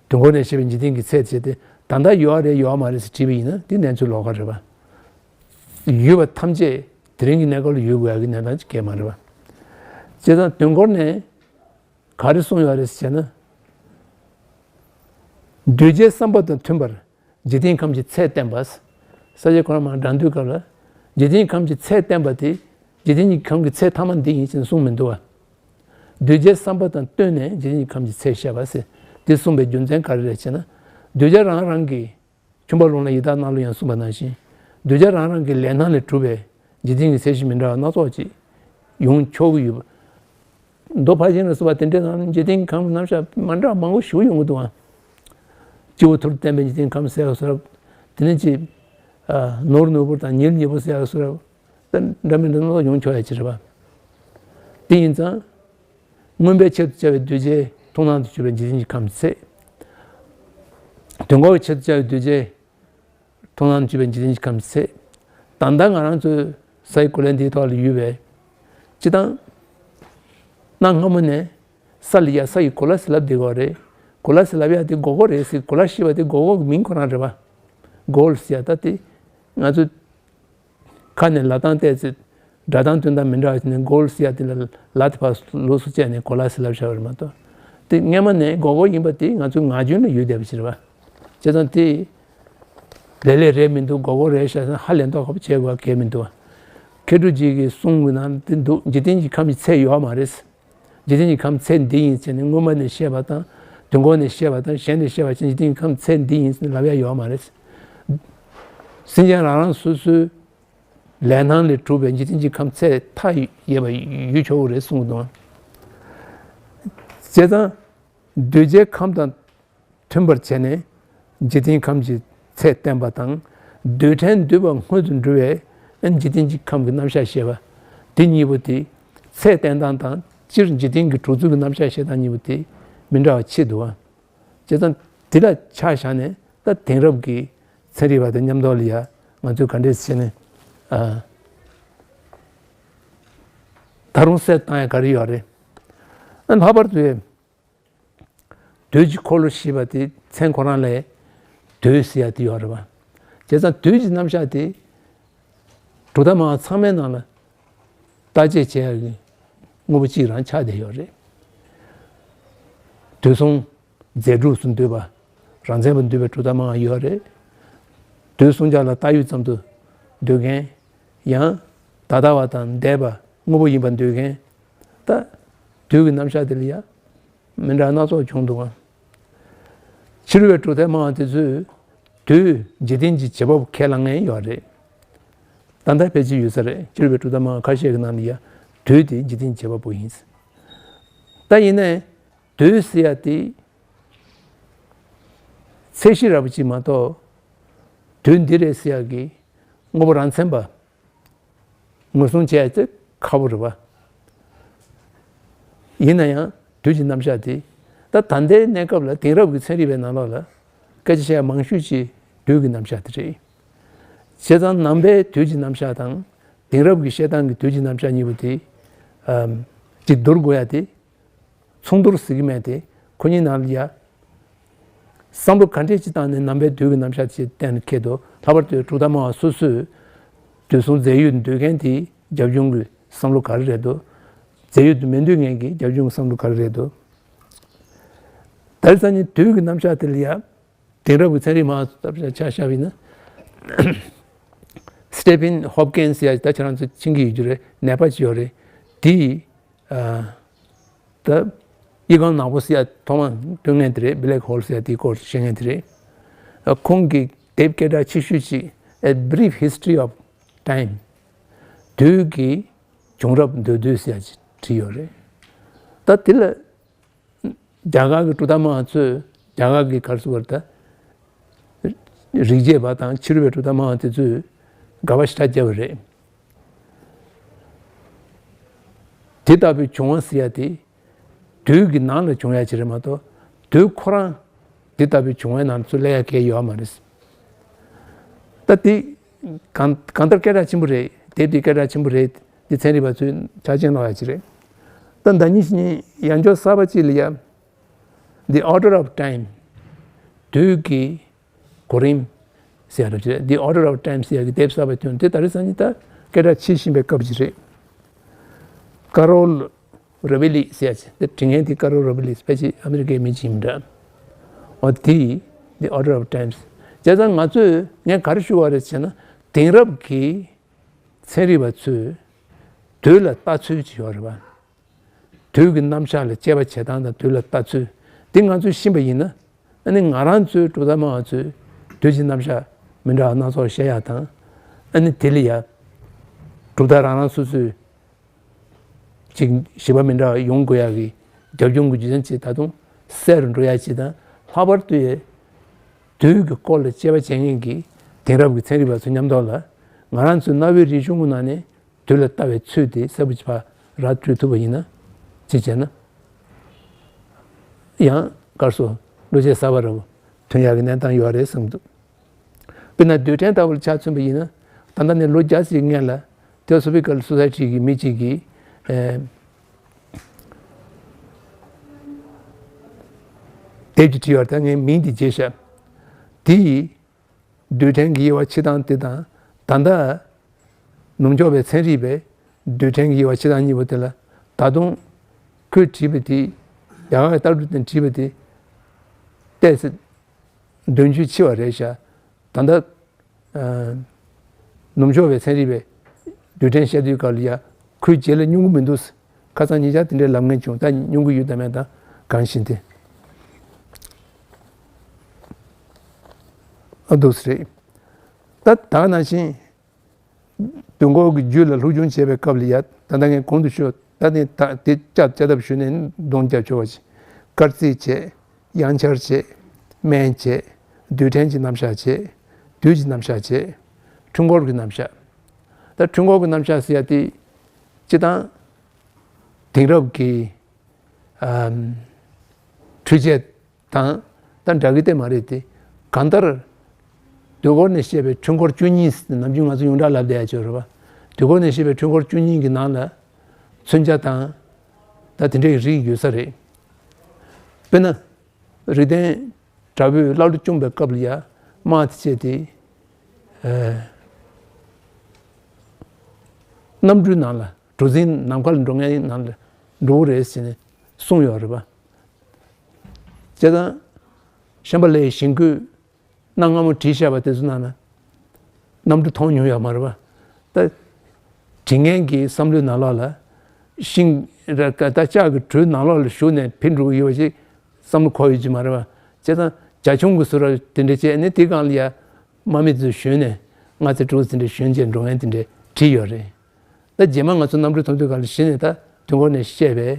དུས་འཁོར་ནས་བཤད་པའི་འཇིག་རྟེན་གྱི་ཚད་བྱས་ཏེ་ད་ལྟ་ཡོད་རེད་ཡོད་མ་རེད་ཟེར་དྲིས་པ་ཡིན་ན་དེ་གནས་ཚུལ་ལོགས་ཀ་རེད་པ། ཡོད་པ་ཐམས་ཅད་དེ་རིང་གི་གནས་སྐབས་ལ་ཡོད་དགོས་ཡག་གི་གནས་སྟངས་ཅིག་གང་ཡང་མ་རེད་པ། བྱས་ཙང་དུས་འཁོར་ནས་ག་རེ་གསུངས་ཡོད་རེད་ཟེར་ན། གདུལ་བྱའི་བསམ་པ་དང་མཐུན་པར་འཇིག་རྟེན་ཁམས་ཀྱི་ཚད་བསྟན་པ། ས་སྐྱ་ཁོ་རང་མར་དྲངས་དུས་སྐབས་ལ་འཇིག་རྟེན་ཁམས་ཀྱི་ཚད་བསྟན་པ་དེ་འཇིག་རྟེན་གྱི་ཁམས་ཀྱི་ཚད་ཐ་མ་འདི་ཡིན་ཞེས་གསུངས་མི་འདུག་བ། གདུལ་བྱའི་བསམ་པ་དང་བསྟུན་ནས་འཇིག་རྟེན་གྱི་ཁམས་ཀྱི་ཚད་བཤད་པ་ཟེར། དེ་གསུངས་པའི་རྒྱུ་མཚན་ག་རེ་རེད་ཅེ་ན། གདུལ་བྱ་རང་རང་གི། ཆུང་བ་ལུང་ལ་ཡི་དྭགས་ནགས་ལུང་ཡང་གསུངས་པ་ནང་བཞིན། གདུལ་བྱ་རང་རང་གི་ལས་སྣང་ལས་གྲུབ་པའི་འཇིག་རྟེན་གྱི་ཚད་གཞི་མི་འདྲ་བ་སྣ་ཚོགས་ཅིག་ཡོང་ཆོག་གི་ཡོད་པ། མདོ་ཕར་ཕྱིན་ལ་སོགས་པ་དེ་འདྲའི་ནང་འཇིག་རྟེན་གྱི་ཁམས་རྣམ་གཞག་མ་འདྲ་བ་མང་པོ་ཞིག་ཡོང་གི་འདུག་ཨང་། སྤྱི་བོ་ཐུར་དུ་བསྟན་པའི་འཇིག་རྟེན་ཁམས་ཟེར་ཡག་བཟོ་འདྲ། དེ་ནས་ཅིག་ནོར་ནོར་བུ་དང་ཉིལ་ཉིལ་བུ་ཟེར་ཡག་བཟོ་འདྲ། ད་འདྲ་མི་འདྲ་སྣ་ཚོགས་ཡོང་ཆོག་ཡག་ཅིག་རེད་པ། དེ་ཡིན་ཙང་། མངོན་པའི་ཆེད་དུ་བྱ་བའི་གདུལ་བྱའི་མཐོང་སྣང་དུ་གྱུར་པའི་འཇིག་རྟེན་གྱི་ཁམས་ཚད། དུས་འཁོར་གྱི་ཆེད་དུ་བྱ་བའི་གདུལ་བྱའི་མཐོང་སྣང་དུ་གྱུར་པའི་འཇིག་རྟེན་གྱི་ཁམས་ཚད། ད་ལྟ་ང་རང་ཚོའི་ ས་ཡི་གོ་ལའི་འདིའི་ཐོག་ལ་ཡོད་པས། སྤྱིར་བཏང་གནའ་སྔ་མོ་ནས་ས་ལ་ཡ་ས་ཡི་གོ་ལ་ཟེར་ལབ་བསྡད་ཀྱི་ཡོད་རེད། གོ་ལ་ཟེར་ལབ་ཡ་དེ་སྒོར་སྒོར་རེད་ཟེར། གོ་ལ་ཞེས་པ་དེ་སྒོར་སྒོར་གྱི་མིང་ཁོ་རང་རེད་པ། གོལ་ཟེར་ཡ་ད་དེ་ང་ཚོ་ཁ་ནས་ལབ་སྟངས་བལྟས་ཚེ་སྒྲ་གདངས་ཐོན་སྟངས་མི་འདྲ་བ་ཞིག་ནས་གོལ་ཟེར་ཡ་དེ་ལ་ལ་དེ་ཕར་ལོགས་སུ་བཅད་ནས་གོ་ལ་ཟེར་ལབ་བཞག་པ་རེད་མ་གཏོགས། དེ་སྔ་མ་ནས་སྒོར་སྒོར་ཡིན་པ་དེ་ང་ཚོའི་ངག་རྒྱུན་ལ་ཡོད་བསྡད་པ་ཞིག་རེད་པ། བྱས་ཙང་དེ་ལས་ལས་རེད་མི་འདུག་སྒོར་སྒོར་རེད་ཤག་ཟེར་ན་ཧ་ལས་མདོག་ཁ་པོ་བྱེད་དགོས་གལ་མི་འདུག་མཁས་གྲུབ་རྗེ་གིས་གསུངས་པའི་ནང་དེ་འདུག་འཇིག་རྟེན་གྱི་ཁམས་ཀྱི་ཚད་ཡོད་མ་རེད། འཇིག་རྟེན་གྱི་ཁམས་ཚད་འདི་ཡིན་ཟེར་ནས་སྔོན་མ་ནས་བཤད་པ་དང་དུས་འཁོར་ནས་བཤད་པ་དང་གཞན་ནས་བཤད་པ་བཞིན་འཇིག་རྟེན་གྱི་ཁམས་ཚད་འདི་ཡིན་ཟེར་ནས་ལབ་ཡ་ཡོད་མ་རེད། སེམས་ཅན་རང་རང་སོ་སོའི་ལས་སྣང་ལས་གྲུབ་པའི་འཇིག་རྟེན་གྱི་ཁམས་ཚད་མཐའ་ཡས་པ་ཡོད་ཆོག་གི་རེད་གསུངས་འདུག་བྱས་ཙང་གདུལ་བྱའི་ཁམས་དང་མཐུན་པར་བྱས་ནས་འཇིག་རྟེན་ཁམས་ཀྱི་ཚད་བསྟན་པ་དང་། རྡུལ་ཕྲན་འདུས་པ་སྔོན་དུ་འགྲོ་བའི་འཇིག་རྟེན་གྱི་ཁམས་ཀྱི་རྣམ་གཞག་བཤད་པ་དེ་གཉིས་པོ་དེ་ཚད་བསྟན་སྟངས་དང་སྤྱིར་འཇིག་རྟེན་གྱི་གྲུབ་ཚུལ་གྱི་རྣམ་གཞག་བཤད་སྟངས་གཉིས་པོ་དེ་མི་འདྲ་བ་ཆེ་འདུག་ཨ། བྱས་ཙང་དེ་ལ་ཆ་བཞག་ནས་ད་དེང་རབས་ཀྱི་ཚན་རིག་པ་དང་མཉམ་དུ་ལ་ཡ་ང་ཚོས་ག་འདྲས་བྱས་ནས་ཨ་ད་རུང་གསལ་བཏང་ཡ་ག་རེ་ཡོད་རེད། ཨ་ལྷག་པར་དུ་རྡུལ་གྱི་འཁོར་ལོ་ཞེས་པ་དེ་མཚན་ཁོ་རང་ལས་རྡུལ་ཟེར་ཡ་དེ་ཡོད་རེད་པ། བྱས་ཙང་རྡུལ་གྱི་རྣམ་གཞག་དེ་གྲུབ་མཐའ་སྨྲ་བ་ཚང་མའི་ནང་ལ་བརྟག་དཔྱད་བྱེད་ཡ་གི་དངོས་པོ་གཅིག་རང་ཆགས་བསྡད་ཡོད་རེད། དུས་གསུམ་རྫས་གྲུབ་སུ་འདུས་པ། རང་མཚན་པ་འདུས་པའི་གྲུབ་མཐའ་སྨྲ་བ་ཡོད་རེད། དུས་གསུམ་ཆར་ལ་བཏགས་ཡོད་ཙམ་དུ་འདོད་མཁན། ཡང་ད་ལྟ་བ་དང་འདས་པ་དངོས་པོ་ཡིན་པར་འདོད་མཁན། ད་རྡུལ་གྱི་རྣམ་གཞག་དེ་ལ་ཡང་མི་འདྲ་སྣ་ཚོགས་བྱུང་འདུག་ཨང་། ཕྱི་རོལ་པའི་གྲུབ་མཐའ་སྨྲ་བ་དེ་ཚོས་རྡུལ་འཇིག་རྟེན་གྱི་བྱེད་པ་པོ་ཁས་བླངས་མཁན་ཡོད་རེད། ད་ལྟ་ཕལ་ཆེར་ཡོད་ས་རེད། ཕྱི་རོལ་པའི་གྲུབ་མཐའ་སྨྲ་བ་ཁ་ཤས་ཀྱི་ནང་ལ་ཡང་རྡུལ་དེ་འཇིག་རྟེན་གྱི་བྱེད་པ་པོ་ཡིན། ད་ཡིན་ནའི་རྡུལ་ཟེར་ཡ་དེ་ཚད་གཞི་ར་བ་ཅིག་མ་གཏོགས་རྡུལ་འདི་རེད་ཟེར་ཡ་གི་དངོས་པོ་རང་མཚན་པ་ངོས་བཟུང་བྱས་ཏེ་ཁག་པོ་རེད་པ། ཡིན་ན་ཡང་རྡུལ་གྱི་རྣམ་གཞག་དེ་ད་ད་ལྟའི་གནས་སྐབས་ལ་དེང་རབས་ཀྱི་ཚན་རིག་པའི་ནང་ལོགས་ལ་སྐད་ཆ་བཤད་ཡ་མང་ཤོས་ཅིག་རྡུལ་གྱི་རྣམ་གཞག་དེ་རེད། བྱས་ཙང་ནང་པའི་རྡུལ་གྱི་རྣམ་གཞག་དང་དེང་རབས་ཀྱི་བཤད་སྟངས་ཀྱི་རྡུལ་གྱི་རྣམ་གཞག་གཉིས་པོ་དེ་ཨམ་ཅིག་བསྡུར་དགོས་ཡ་དེ། མཚུངས་བསྡུར་ཟེར་གྱི་མེད་དེ། ཁོ་གཉིས་ནང་ལ་ཡ། བསམ་བློ་ག་འདྲས་ཅིག་བཏང་ནས་ནང་པའི་རྡུལ་གྱི་རྣམ་གཞག་ཅིག་གཏན་ལ་འཁེལ་འདུག་ལྷག་པར་དུ་གྲུབ་མཐའ་སྨྲ་བ་སོ་སོས་དུས་གསུམ་རྫས་ཡོད་འདོད་མཁན་དེའི་རྒྱབ་ལྗོངས་ཀྱི་བསམ་བློ་ག་རེ་རེད་འདུག་རྫས་ཡོད་དུ་མི་འདོད་མཁན་གྱི་རྒྱབ་ལྗོངས་ཀྱི་བསམ་བློ་ག་རེ་རེད་འདུག་ད་རེས་སང་ཉིན་རྡུལ་གྱི་རྣམ་གཞག་དེ་ལ་ཡ། དེང་རབས་ཀྱི་ཚན་རིག་མང་ཚོགས་ཆ་བཞག་པ་ཡིན་ན། Stephen Hopkins ཡ་ད་ཁྱེད་རང་ཚོ་མཁྱེན་གྱི་ཡོད་རྒྱུ་རེད། ནད་པ་ཅིག་ཡོད་རེད། དེས། ཨ། ད། དབྱི་གང་ནག་པོ་ཟེར་ཡ་ཐོག་མ་སྟོན་མཁན་དེ་རེད། Black Hole ཟེར་ཡ་དེའི་སྐོར་བཤད་མཁན་དེ་རེད། ཨ། ཁོང་གིས་དེབ་སྐད་གྲགས་ཆེ་ཤོས་ཅིག A Brief History of Time དུས་ཀྱི་བྱུང་རབས་མདོར་བསྡུས་ཟེར་ཡ་ཅིག་བྲིས་ཡོད་རེད། ད་དེ་ལ། རྒྱ་གར་གྱི་གྲུབ་མཐའ་སྨྲ་བ་ཚོས་རྒྱ་གར་གྱི་ག་རེ་ཟེར་དགོས་རེད་ད། རིག་བྱེད་པ་དང་ཕྱི་རོལ་པའི་གྲུབ་མཐའ་སྨྲ་བ་དེ་ཚོས་དགག་པ་ཞེ་དྲག་བརྒྱབ་པ་རེད། དེ་ལྟ་བུའི་བྱུང་བ་ཟེར་ཡ་དེ་དུས་ཀྱི་ནང་ལ་བྱུང་ཡ་ཅིག་རེད་མ་གཏོགས་དུས་ཁོ་རང་དེ་ལྟ་བུའི་བྱུང་བའི་ནང་ཚུར་སླེབས་ཡ་གང་ཡང་ཡོད་མ་རེད། ད་དེ་གང་གང་ལྟར་སྐད་གྲགས་ཆེན་པོ་རེད། དེབ་དེ་སྐད་གྲགས་ཆེན་པོ་རེད། འདི་ཚན་རིག་པ་ཚོས་ཆ་རྐྱེན་ལོག་ཡ་ཅིག་རེད། ད་ཟླ་ཉིན་ཞིག་ཉིན་ཡང་བསྐྱར་གསར་པ་ཅིག་ལ་ཡ། The Order of Time དུས་ཀྱི་གོ་རིམ་ཟེར་ཡ་རེད་ཅེས། The Order of Time ཟེར་ཡ་གི་དེབ་གསར་པ་ཐོན་དེ་ད་རེས་སང་ཉིན་ད་སྐད་གྲགས་ཆེ་བཞིན་པའི་སྐབས་ཅིག་རེད། Carol Rovelli ཟེར་ཡ་ཅིག་དེ་འབྲི་མཁན་དེ་Carol Rovelli ཕལ་ཆེར་ཨ་མི་རི་ཀའི་མི་ཅིག་ཡིན་འདྲ། འོ་དེ་The Order of Times བྱས་ཙང་ང་ཚོས་ངས་ག་རེ་ཞུ་བ་རེད་ཟེར་ན་དེང་རབས་ཀྱི་ཚན་རིག་པ་ཚོས་དུས་ལ་ལྟ་ཚུལ་ཅིག་ཡོད་རེད་པ། དུས་ཀྱི་རྣམ་གཞག་ལ་དཔྱད་པ་བྱེད་སྟངས་དང་དུས་ལ་ལྟ་ཚུལ་འདི་ང་ཚོས་ཤེས་པ་ཡིན་ན་ཨ་ནི་ང་རང་ཚོའི་གྲུབ་མཐའ་སྨྲ་བ་ཚོས་དུས་ཀྱི་རྣམ་གཞག་མི་འདྲ་བ་སྣ་ཚོགས་བཤད་ཡག་དང་ཨ་ནི་དེ་ལ་ཡ་གྲུབ་མཐའ་རང་རང་སོ་སོའི་ཅིག་ཞིབ་པ་མི་འདྲ་བ་ཡོང་དགོས་ཡག་གི་རྒྱབ་ལྗོངས་ཀྱི་རྒྱུ་མཚན་ཅིག་ད་དུང་གསལ་རུ་འགྲོ་ཡག་ཅིག་དང་ལྷག་པར་དུ་ཡ་དུས་ཀྱི་སྐོར་ལ་དཔྱད་པ་བྱེད་མཁན་གྱི་དེང་རབས་ཀྱི་ཚན་རིག་པ་ཚོ་མཉམ་དུ་ལ་ང་རང་ཚོའི་གནའ་བོའི་རིག་གཞུང་གི་ནང་ནས། དུས་ལ་ལྟ་བའི་ཚུལ་དེ་གསལ་པོ་ཅིག་ཕར་ར་སྤྲོད་ཐུབ་པ་ཡིན་ན་ཅིག་བྱས་ན་ཡང་སྐར་སོ་བློ་སྐྱེད་གསར་པ་ར་བོ་ཐོན་ཡག་གི་གནས་སྟངས་ཡོད་རེད་བསམ་འདུག་དཔེར་ན་རྡུལ་ཕྲན་ལྟ་བུར་ཆ་མཚོན་པ་ཡིན་ན་ད་ལྟ་ནས་ལོ་བརྒྱ་ཅིག་སྔོན་ལ་ ད་སོ་པི་ཀལ་སོ་སའི་ཊི་གི་མི་གཅིག་གིས་ཨ་དེབ་ཅིག་བྲིས་ཡོད་རེད། ད་ངས་མིང་དེ་བརྗེད་ཤག་དེ་ཡིས་རྡུལ་ཕྲན་གྱི་དབྱེ་བ་ཕྱེ་སྟངས་དེ་དང་། ད་ལྟ་ནུབ་ཕྱོགས་པའི་ཚན་རིག་པས་རྡུལ་ཕྲན་གྱི་དབྱེ་བ་ཕྱེ་སྟངས་གཉིས་པོ་དེ་ལ། ད་དུང་ཁོས་བྲིས་པ་དེ། རྒྱ་གར་གྱི་ལྟ་གྲུབ་དེ་བྲིས་པ་དེ་ཏོག་ཙམ་དོན་འཁྱོལ་ཆེ་བ་རེད་ཤག་ད་ལྟ་ཨ་ནུབ་ཕྱོགས་པའི་ཚན་རིག་པས་རྡུལ་ཕྲན་བཤད་དུས་སྐབས་ལ་ཡ། ཁོའི་རྗེས་ལ་སྙུང་གི་མི་འདུག་ཁ་སང་ཉེ་ཆར་དེ་འདྲའི་ལབ་མཁན་བྱུང་། ད་སྙུང་གི་ཡོད་དམ་མེད་དང་གང་ཤེས་ཏེ། ཨ། འདུག་སེ་རེད། ད་ད་ག་ནང་བཞིན་དུས་འཁོར་གྱི་རྒྱུད་ལ་སློབ་སྦྱོང་བྱེད་པའི་སྐབས་ལ་ཡ། ད་ལྟ་ངས་གོང་དུ་ཞུས། ད་ནི་ད་དེ་བཅའ་བཅའ་ཐབས་ཞུས་ནས་གདོང་རྒྱབ་ཆོག་པ་ཞིག་དཀར་རྩིས་བྱས། དབྱངས་འཆར་བྱས། སྨན་བྱས། རྡུལ་ཕྲན་གྱི་རྣམ་གཞག་བྱས། དུས་ཀྱི་རྣམ་གཞག་བྱས། འཕྲུལ་འཁོར་གྱི་རྣམ་གཞག་ད་འཕྲུལ་འཁོར་གྱི་རྣམ་གཞག་ཟེར་ཡ་དེ་སྤྱིར་བཏང་དེང་རབས་ཀྱི་ཨམ་འཕྲུལ་ཆས་དང་ད་འདྲ་གི་དེ་མ་རེད་དེ། གང་ལྟར་དུས་འཁོར་ནས་བཤད་པའི་འཕྲུལ་འཁོར་བཅུ་གཉིས། ནམ་རྒྱུན་ང་ཚོ་ཡོངས་གྲགས་ལབ་བསྡད་ཡ་ཅིག་ཡོད་རེད་པ། དུས་འཁོར་ནས་བཤད་པའི་འཕྲུལ་འཁོར་བཅུ་གཉིས་ཀྱི་ནང་ལ་མཚོན་ཆ་དང་ད་དེ་འདྲའི་རིགས་ཡོད་ས་རེད། དཔེར་ན། རིགས་ལྡན་དྲག་པོས་ཀླ་ཀློ་བསྐྱུངས་པའི་སྐབས་ལ་ཡ། དམག་དེ་བྱས་ཏེ་ཨ་གནམ་གྲུའི་ནང་ལ། གྲུ་གཟིངས་ནམ་མཁའ་ལ་འགྲོ་མཁན་ནང་ལ་འགྲོ་གི་རེད་ཟེར་ནས་གསུངས་ཡོད་རེད་པ། བྱས་ཙང་ཤམྦྷ་ལའི་ཞིང་བཀོད་གནའ་སྔ་མོ་བྲིས་བཞག་པ་དེ་ཚོ་ནང་ན་གནམ་གྲུ་མཐོང་མྱོང་ཡོད་མ་རེད་པ། ད་འབྲི་མཁན་གྱི་བསམ་བློའི་ནང་ལོགས་ལ། ཤིང་ར་ཀ་ད་ལྕགས་ཀྱི་གྲུའི་ནང་ལོགས་ལ་ཞུགས་ནས་ཕེབས་འགྲོ་གི་ཡོད་པ་ཞིག་བསམ་བློ་འཁོར་ཡོད་ཀྱི་མ་རེད་པ། བྱས་ཙང་རྒྱ་ཁྱོན་གྱི་བཟོ་འདྲ་དེ་འདྲ་བྱས་ནས། དེའི་སྒང་ལ་ཡ་དམག་མི་ཚོ་ཞོན་ནས་རྔ་རྩྭ་དྲུག་དེ་འདྲ་ཞོན་བྱས་འགྲོ་མཁན་དེ་འདྲ་བྲིས་ཡོད་རེད། ད་རྗེས་མ་ང་ཚོ་གནམ་གྲུ་མཐོང་དུས་སྒང་ལ་གཞི་ནས་ད་དུས་འཁོར་ནས་བཤད་པའི་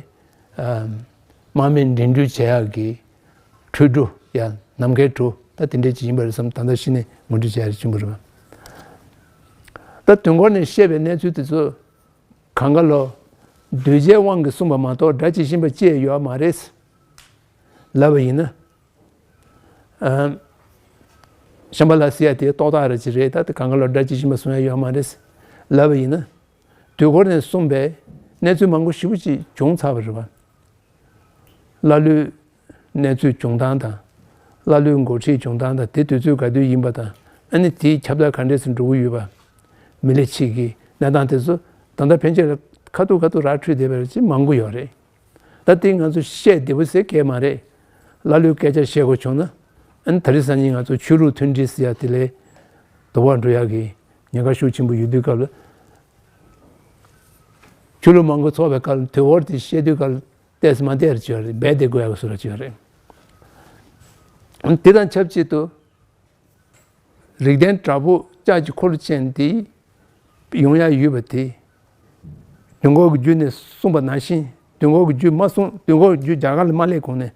ཨ་དམག་མི་འགྲིམ་འགྲུལ་བྱེད་ཡག་གི་འཕྲུལ་གྲུ་ཡ། ནམ་མཁའི་གྲུ་ད་དེ་འདྲ་ཅིག་ཡིན་པ་རེད་བསམ། ད་ལྟ་གཞི་ནས་ངོ་སྤྲོད་བྱེད་ཡག་ཅིག་བྱུང་བ་རེད་པ། ད་དུས་འཁོར་ནས་བཤད་པའི་གནས་ཚུལ་དེ་ཚོ་གང་ག་ལོ་གདུལ་བྱའི་དབང་གིས་གསུངས་པ་མ་གཏོགས་སྒྲ་ཇི་བཞིན་པ་ཅི་ཡང་ཡོད་མ་རེད་ལབ་པ་ཡིན་ན། ཨ་ཤམྦྷ་ལ་ཟེར་ཡ་དེ་རྟོག་བཏགས་ར་ཅིག་རེད། ད་དེ་གང་ག་ལོ་སྒྲ་ཇི་བཞིན་པ་གསུང་ཡ་ཡོད་མ་རེད་ལབ་པ་ཡིན་ན། དུས་འཁོར་ནས་གསུངས་པའི་གནས་ཚུལ་མང་པོ་ཞེ་པོ་ཅིག་བྱུང་ཚར་བ་རེད་པ། ཀླ་ཀློའི་གནས་ཚུལ་བྱུང་སྟངས་དང་། ཀླ་ཀློའི་འགོ་ཁྲིད་བྱུང་སྟངས་དང་། དེ་དུས་ཚོད་ག་དུས་ཡིན་པ་དང་། ཨ་ནི་དེའི་ཁྱབ་བརྡལ་ག་འདྲས་སུ་འགྲོ་གི་ཡོད་པ། མི་ལི་ཆི་གི་གནས་སྟངས་དེ་ཚོ་ད་ལྟ་ཕན་ཆད་ལ་ཁ་ཐུག་ཁ་ཐུག་ར་འཕྲོད་བསྡད་པ་ཅིག་མང་པོ་ཡོད་རེད། ད་དེ་ང་ཚོ་བཤད་བདེ་པོ་ཟེར་གྱི་མ་རེད། ཀླ་ཀློའི་སྐད་ཆ་བཤད་དགོས་བྱུང་ན། ཨ་ནི་དེ་རིང་སང་ཉིན་ང་ཚོ་ཆོས་ལུགས་མཐུན་སྒྲིལ་ཟེར་ཡ་དེ་ལས་དོ་ཕོག་འགྲོ་ཡ་གི་ཉེན་ཁ་ཤུགས་ཆེན་པོ་ཡོད་དུས་སྐབས་ལ། ཆོས་ལུགས་མང་པོ་ཚོགས་པའི་སྐབས་ལ་དུས་འཁོར་དེ་བཤད་དུས་སྐབས་ལ་ཏོག་ཙམ་མ་བདེ་བ་ཅིག་ཡོད་རེད། རྦད་དེ་དགོས་ཡག་བཟོ་འདྲ་ཅིག་ཡོད་རེད། དེ་དང་ཆབས་ཅིག་ཏུ་རིགས་ལྡན་དྲག་པོ་ལྕགས་ཀྱི་འཁོར་ལོ་ཅན་དེ་ཡོང་ཡག་ཡོད་པ་དེ། དུས་འཁོར་གྱི་རྒྱུད་ནས་གསུངས་པ་ནང་བཞིན། དུས་འཁོར་གྱི་རྒྱུད་མ་གསུངས། དུས་འཁོར་གྱི་རྒྱུད་རྒྱ་གར་ལ་མ་སླེབས་གོང་ནས་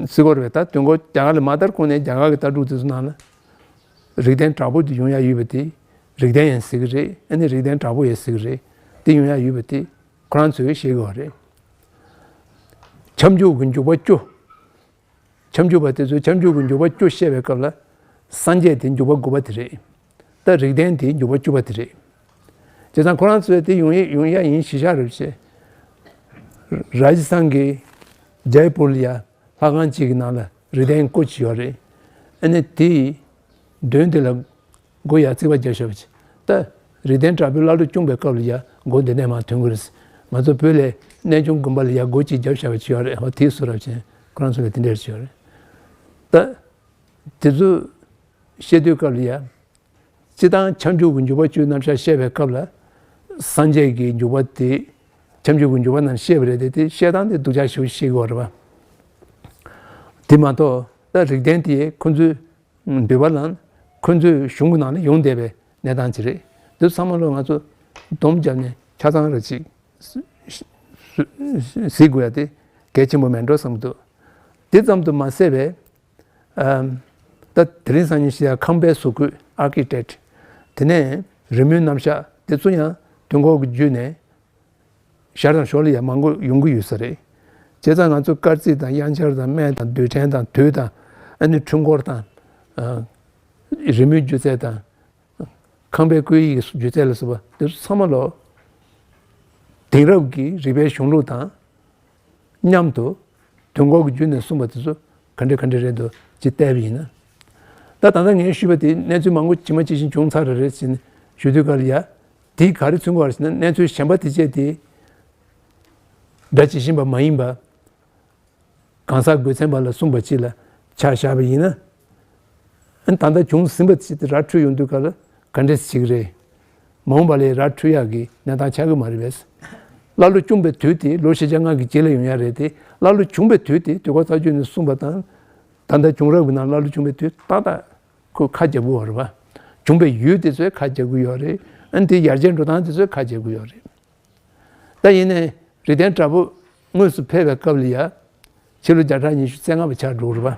ཟེར་གྱི་ཡོད་རེད་པས། ད་དུས་འཁོར་རྒྱ་གར་ལ་མ་དར་གོང་ནས་རྒྱ་གར་གྱི་ལྟ་གྲུབ་དེ་ཚོ་ནང་ལ་རིགས་ལྡན་དྲག་པོ་དེ་ཡོང་ཡག་ཡོད་པ་དེ་རིགས་ལྡན་ཡང་ཟེར་གྱི་རེད། ཨ་ནི་རིགས་ལྡན་དྲག་པོ་ཡང་ཟེར་གྱི་རེད། དེ་ཡོང་ཡག་ཡོད་པ་དེ་ཁོ་རང་ཚོས་བཤད་ཀྱི་ཡོད་རེད། ཁྱབ་འཇུག་གི་འཇུག་པ་བཅུ། ཁྱབ་འཇུག་པ་དེ་ཚོས་ཁྱབ་འཇུག་གི་འཇུག་པ་བཅུ་བཤད་པའི་སྐབས་ལ། སངས་རྒྱས་དེ་འཇུག་པ་དགུ་པ་དེ་རེད། ད་རིགས་ལྡན་དེ་འཇུག་པ་བཅུ་པ་དེ་རེད། བྱས་ཙང་ཁོ་རང་ཚོས་དེ་ཡོང་ཡ་ཡོང་ཡ་ཡིན་གཞི་བཞག་རེད་བྱས། ར་ཇི་སི་ཐན་གྱི་ཇའི་པུར་ལ་ཡ་ལྷ་ཁང་གཅིག་གི་ནང་ལ་རིགས་ལྡན་སྐུ་གཅིག་ཡོད་རེད། ཨ་ནི་དེའི་མདུན་དེ་ལ་སྒོ་ཡ་རྩིག་པ་བརྒྱབ་བཞག་པ་ཅིག་ད་རིགས་ལྡན་དྲག་པོས་ཀླ་ཀློ་བསྐྱུངས་པའི་སྐབས་ལ་ཡ་སྒོ་འདི་ནས་མར་ཐོན་གྱི་རེད། ང་ཚོ་བོད་ལ་གནས་ཆུང་དགོན་པ་ལ་ཡ་སྒོ་གཅིག་བརྒྱབ་བཞག་པ་ཅིག་ཡོད་རེད། ཧོ་དེའི་བཟོ་འདྲ་ཅིག་ཁོ་རང་ཚོ་ལ་དེ་འདྲ་ཅིག་ཡོད་རེད། ད་དེ་ཚོ་བཤད་དུས་སྐབས་ལ་ཡ། སྤྱིར་བཏང་ཁྱབ་འཇུག་གི་འཇུག་པ་བཅུའི་རྣམ་གཞག་བཤད་པའི་སྐབས་ལ། སངས་རྒྱས་ཀྱི་འཇུག་པ་དེ་ཁྱབ་འཇུག་གི་འཇུག་པ་རྣམས་བཤད་པ་རེད་དེ། དེ་བཤད་སྟངས་དེ་སྡུག་ཅག་ཞིག་བཤད་ཀྱི་ཡོད་རེད་པ། དེ་མ་གཏོགས་ད་རིགས་ལྡན་དེ་ཁོ་ཚོའི་འདུས་པ་ལ་ཁོ་ཚོའི་གཞུང་གི་ནང་ལ་ཡོང་བསྡད་པའི་གནས་སྟངས་ཅིག་རེད། འདི་ཚང་མ་ལོ་ང་ཚོ་སྡོམ་བརྒྱབ་ནས་ཆ་ཚང་རེ་ཅིག་གཟིགས་དགོས་ཡ་དེ་གལ་ཆེན་པོ་མེད་འགྲོ་བསམ་གྱི་འདུག་དེ་ཙམ་དུ་མ་ཟད་པའི། ཨམ། ད་དེ་རིང་སང་ཉིན་ཞིག་ཡ་ཁང་པའི་བཟོ་བཀོད་ཨར་ཀི་ཊེག་ཊི། དེ་ནས་རི་མོའི་རྣམ་གཞག་དེ་ཚོ་ཡང་དུས་འཁོར་གྱི་བརྒྱུད་ནས་ཞར་དང་ཞོར་ལ་ཡང་མང་པོ་ཡོང་གི་ཡོད་ས་རེད། བྱས་ཙང་ང་ཚོ་སྐར་རྩིས་དང་དབྱངས་འཆར་དང་སྨན་དང་རྡུལ་ཕྲན་དང་དུས་དང་། ཨ་ནི་འཕྲུལ་འཁོར་དང་། ཨ། རི་མོའི་སྒྱུ་རྩལ་དང་། ཁང་པའི་བཀོད་ཡིག་སྒྱུ་རྩལ་ལ་སོགས་པ་དེ་ཚོ་ཚང་མ་ལོ། དེང་རབས་ཀྱི་རིག་པའི་གཞུང་ལུགས་དང་མཉམ་དུ་དུས་འཁོར་གྱི་བརྒྱུད་ནས་གསུངས་པ་དེ་ཚོ་ག་འདྲ་ག་འདྲ་རེད་འདུག་ཅེས་བལྟས་པ་ཡིན་ན། ད་ད་ལྟ་ངས་ཞུས་པ་དེ་གནས་ཚུལ་མང་པོ་ཇི་མ་ཇི་བཞིན་བྱུང་ཚར་རེད་ཟེར་ནས་ཞུ་དུས་ག་ལ་ཡ། དེ་ག་རེ་མཚོན་གྱི་ཡོད་རེད་ཟེར་ན། གནས་ཚུལ་གཞན་པ་དེ་བྱས་ཏེ་སྒྲ་ཇི་བཞིན་པ་མ་ཡིན་པ། གང་ཟག་དགོས་ཚན་པ་ལ་གསུངས་པ་ཅིག་ལ་ཆ་བཞག་པ་ཡིན་ན། ཨ་ནི་ད་ལྟ་བྱུང་ཟིན་པ་ཅིག་དེ་ར་འཕྲོད་ཡོང་དུས་ག་ལ་ག་འདྲས་ཞིག་རེད། མ་འོངས་པ་ལ་ར་འཕྲོད་ཡག་གི་གནས་སྟངས་ཆགས་ཀྱི་མ་རེད་པས། ཀླ་ཀློ་བཅུག་པའི་དུས་དེ་ལོ་བཞི་བརྒྱ་ལྔ་གི་རྗེས་ལ་ཡོང་ཡག་རེད་དེ། ཀླ་ཀློ་བྱུང་བའི་དུས་དེ་དུས་འཁོར་རྩ་རྒྱུད་ནས་གསུངས་པ་དང་། ད་ལྟ་བྱུང་རབས་ཀྱི་ནང་ཀླ་ཀློ་བྱུང་བའི་དུས་ཏག་ཏག་ཁོས་ཁ་རྒྱབ་ཀྱི་ཡོད་རེད་པ། བྱུང་བའི་ཡུལ་དེ་ཚོས་ཁ་རྒྱབ་ཀྱི་ཡོད་རེད། ཨ་ནི་དེ་ཡར་རྒྱས་འགྲོ་སྟངས་དེ་ཚོས་ཁ་རྒྱབ་ཀྱི་ཡོད་རེད། ད་ཡིན་ནའི་རིགས་ལྡན་དྲག་པོ་དངོས་སུ་ཕེབས་པའི་སྐབས་ལ་ཡ། ཕྱི་ལོ་བརྒྱ་ཕྲག་ཉི་ཤུ་རྩ་ལྔ་པ་ཆགས་འགྲོ་གི་རེད་པ།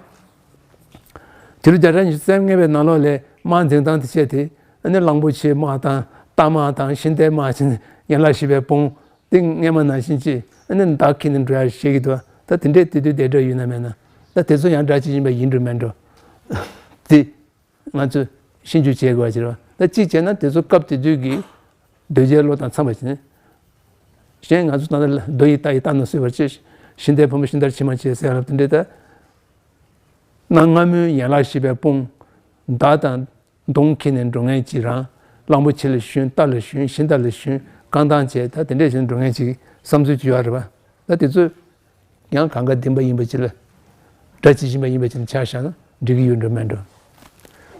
ཕྱི་ལོ་བརྒྱ་ཕྲག་ཉི་ཤུ་རྩ་ལྔ་པའི་ནང་ལོགས་ལ་དམག་འཛིང་སྟངས་དེ་བྱས་ཏེ། ཨ་ནི་གླང་པོ་ཆེའི་དམག་དང་རྟ་དམག་དང་ཤིང་རྟའི་དམག་བྱས་ནས་ཡན་ལག་བཞི་པའི་དཔུང་དེ་སྔས་མ་ནང་བཞིན་བྱས། ཨ་ནི་མདའ་འཁྱེར་ནས་འགྲོ་ཡག་བཤད་ཀྱི་འདུག་ད་དེ་འདྲས་དེ་དུས་དེ་འདྲ་ཡོད་ན་མེད་ན། ད་དེ་ཚོ་ཡང་སྒྲ་ཇི་བཞིན་པ་ཡིན་འགྲོ་མེད་འགྲོ། དེ། ང་ཚོས་ཤིན་ཅུ་བྱེད་དགོས་པ་ཅིག་རེད་པ། ད་གཅིག་བྱས་ན་དེ་ཚོ་སྐབས་དེ་དུས་ཀྱི་གདུལ་བྱའི་བློ་དང་འཚམས་པ་ཞིག་ནི། གཞན་ང་ཚོ་ད་ལྟ་རྡོ་ཡིས་རྟ་ཡིས་རྟ་ནོར་སྲིད་པར་བྱེད། ཤིང་རྟའི་ཕུང་པོ་ཤིང་རྟར་ཕྱི་མ་བྱེད་ཟེར་ཡག་དེ་འདྲས་ད། གནའ་སྔ་མོའི་ཡན་ལག་བཞི་པའི་དཔུང་། མདའ་དང་མདུང་འཁྱེར་ནས་འགྲོ་མཁན་ཅིག་རང་། གླང་པོ་ཆེ་ལ་ཞོན། རྟ་ལ་ཞོན། ཤིང་རྟ་ལ་ཞོན། རྐང་ཐང་བྱས། ད་དེ་འདྲས་བྱས་ནས་འགྲོ་མཁན་ཅིག་བསམ་ཚུལ་ཅིག་ཡོད་རེད་པ། ད་དེ་ཚོས། ཡང་གང་ག་བདེན་པ་ཡིན་པ་ཅིག་ལ། སྒྲ་ཇི་བཞིན་པ་ཡིན་པ་ཅིག་ལ་ཆ་བཞག་ན་འགྲིག་གི་ཡོད་འགྲོ་མེད་འགྲོ།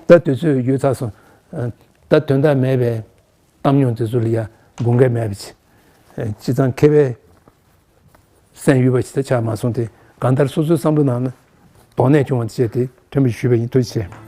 ད་དུས་ཚོད་ཡོལ་ཚར་སོང་། ད་དོན་དག་མེད་པའི་གཏམ་རྙོག་དེ་ཚོ་ལ་ཡ་དགོངས་འགལ་མེད་པ་ཅིག་སྤྱི་བཏང་མཁས་པའི་སེམས་ཡོད་པ་ཅིག་ད་ཆགས་མ་སོང་སྟེ། གང་ལྟར་སོ་སོའི་བསམ་བློ་ནང་ན་དོགས་གནད་བྱུང་བ་བྱས་ཏེ་ཕྲན་བུ་ཞུས་པ་ཡིན། ཐུགས་རྗེ་ཆེ།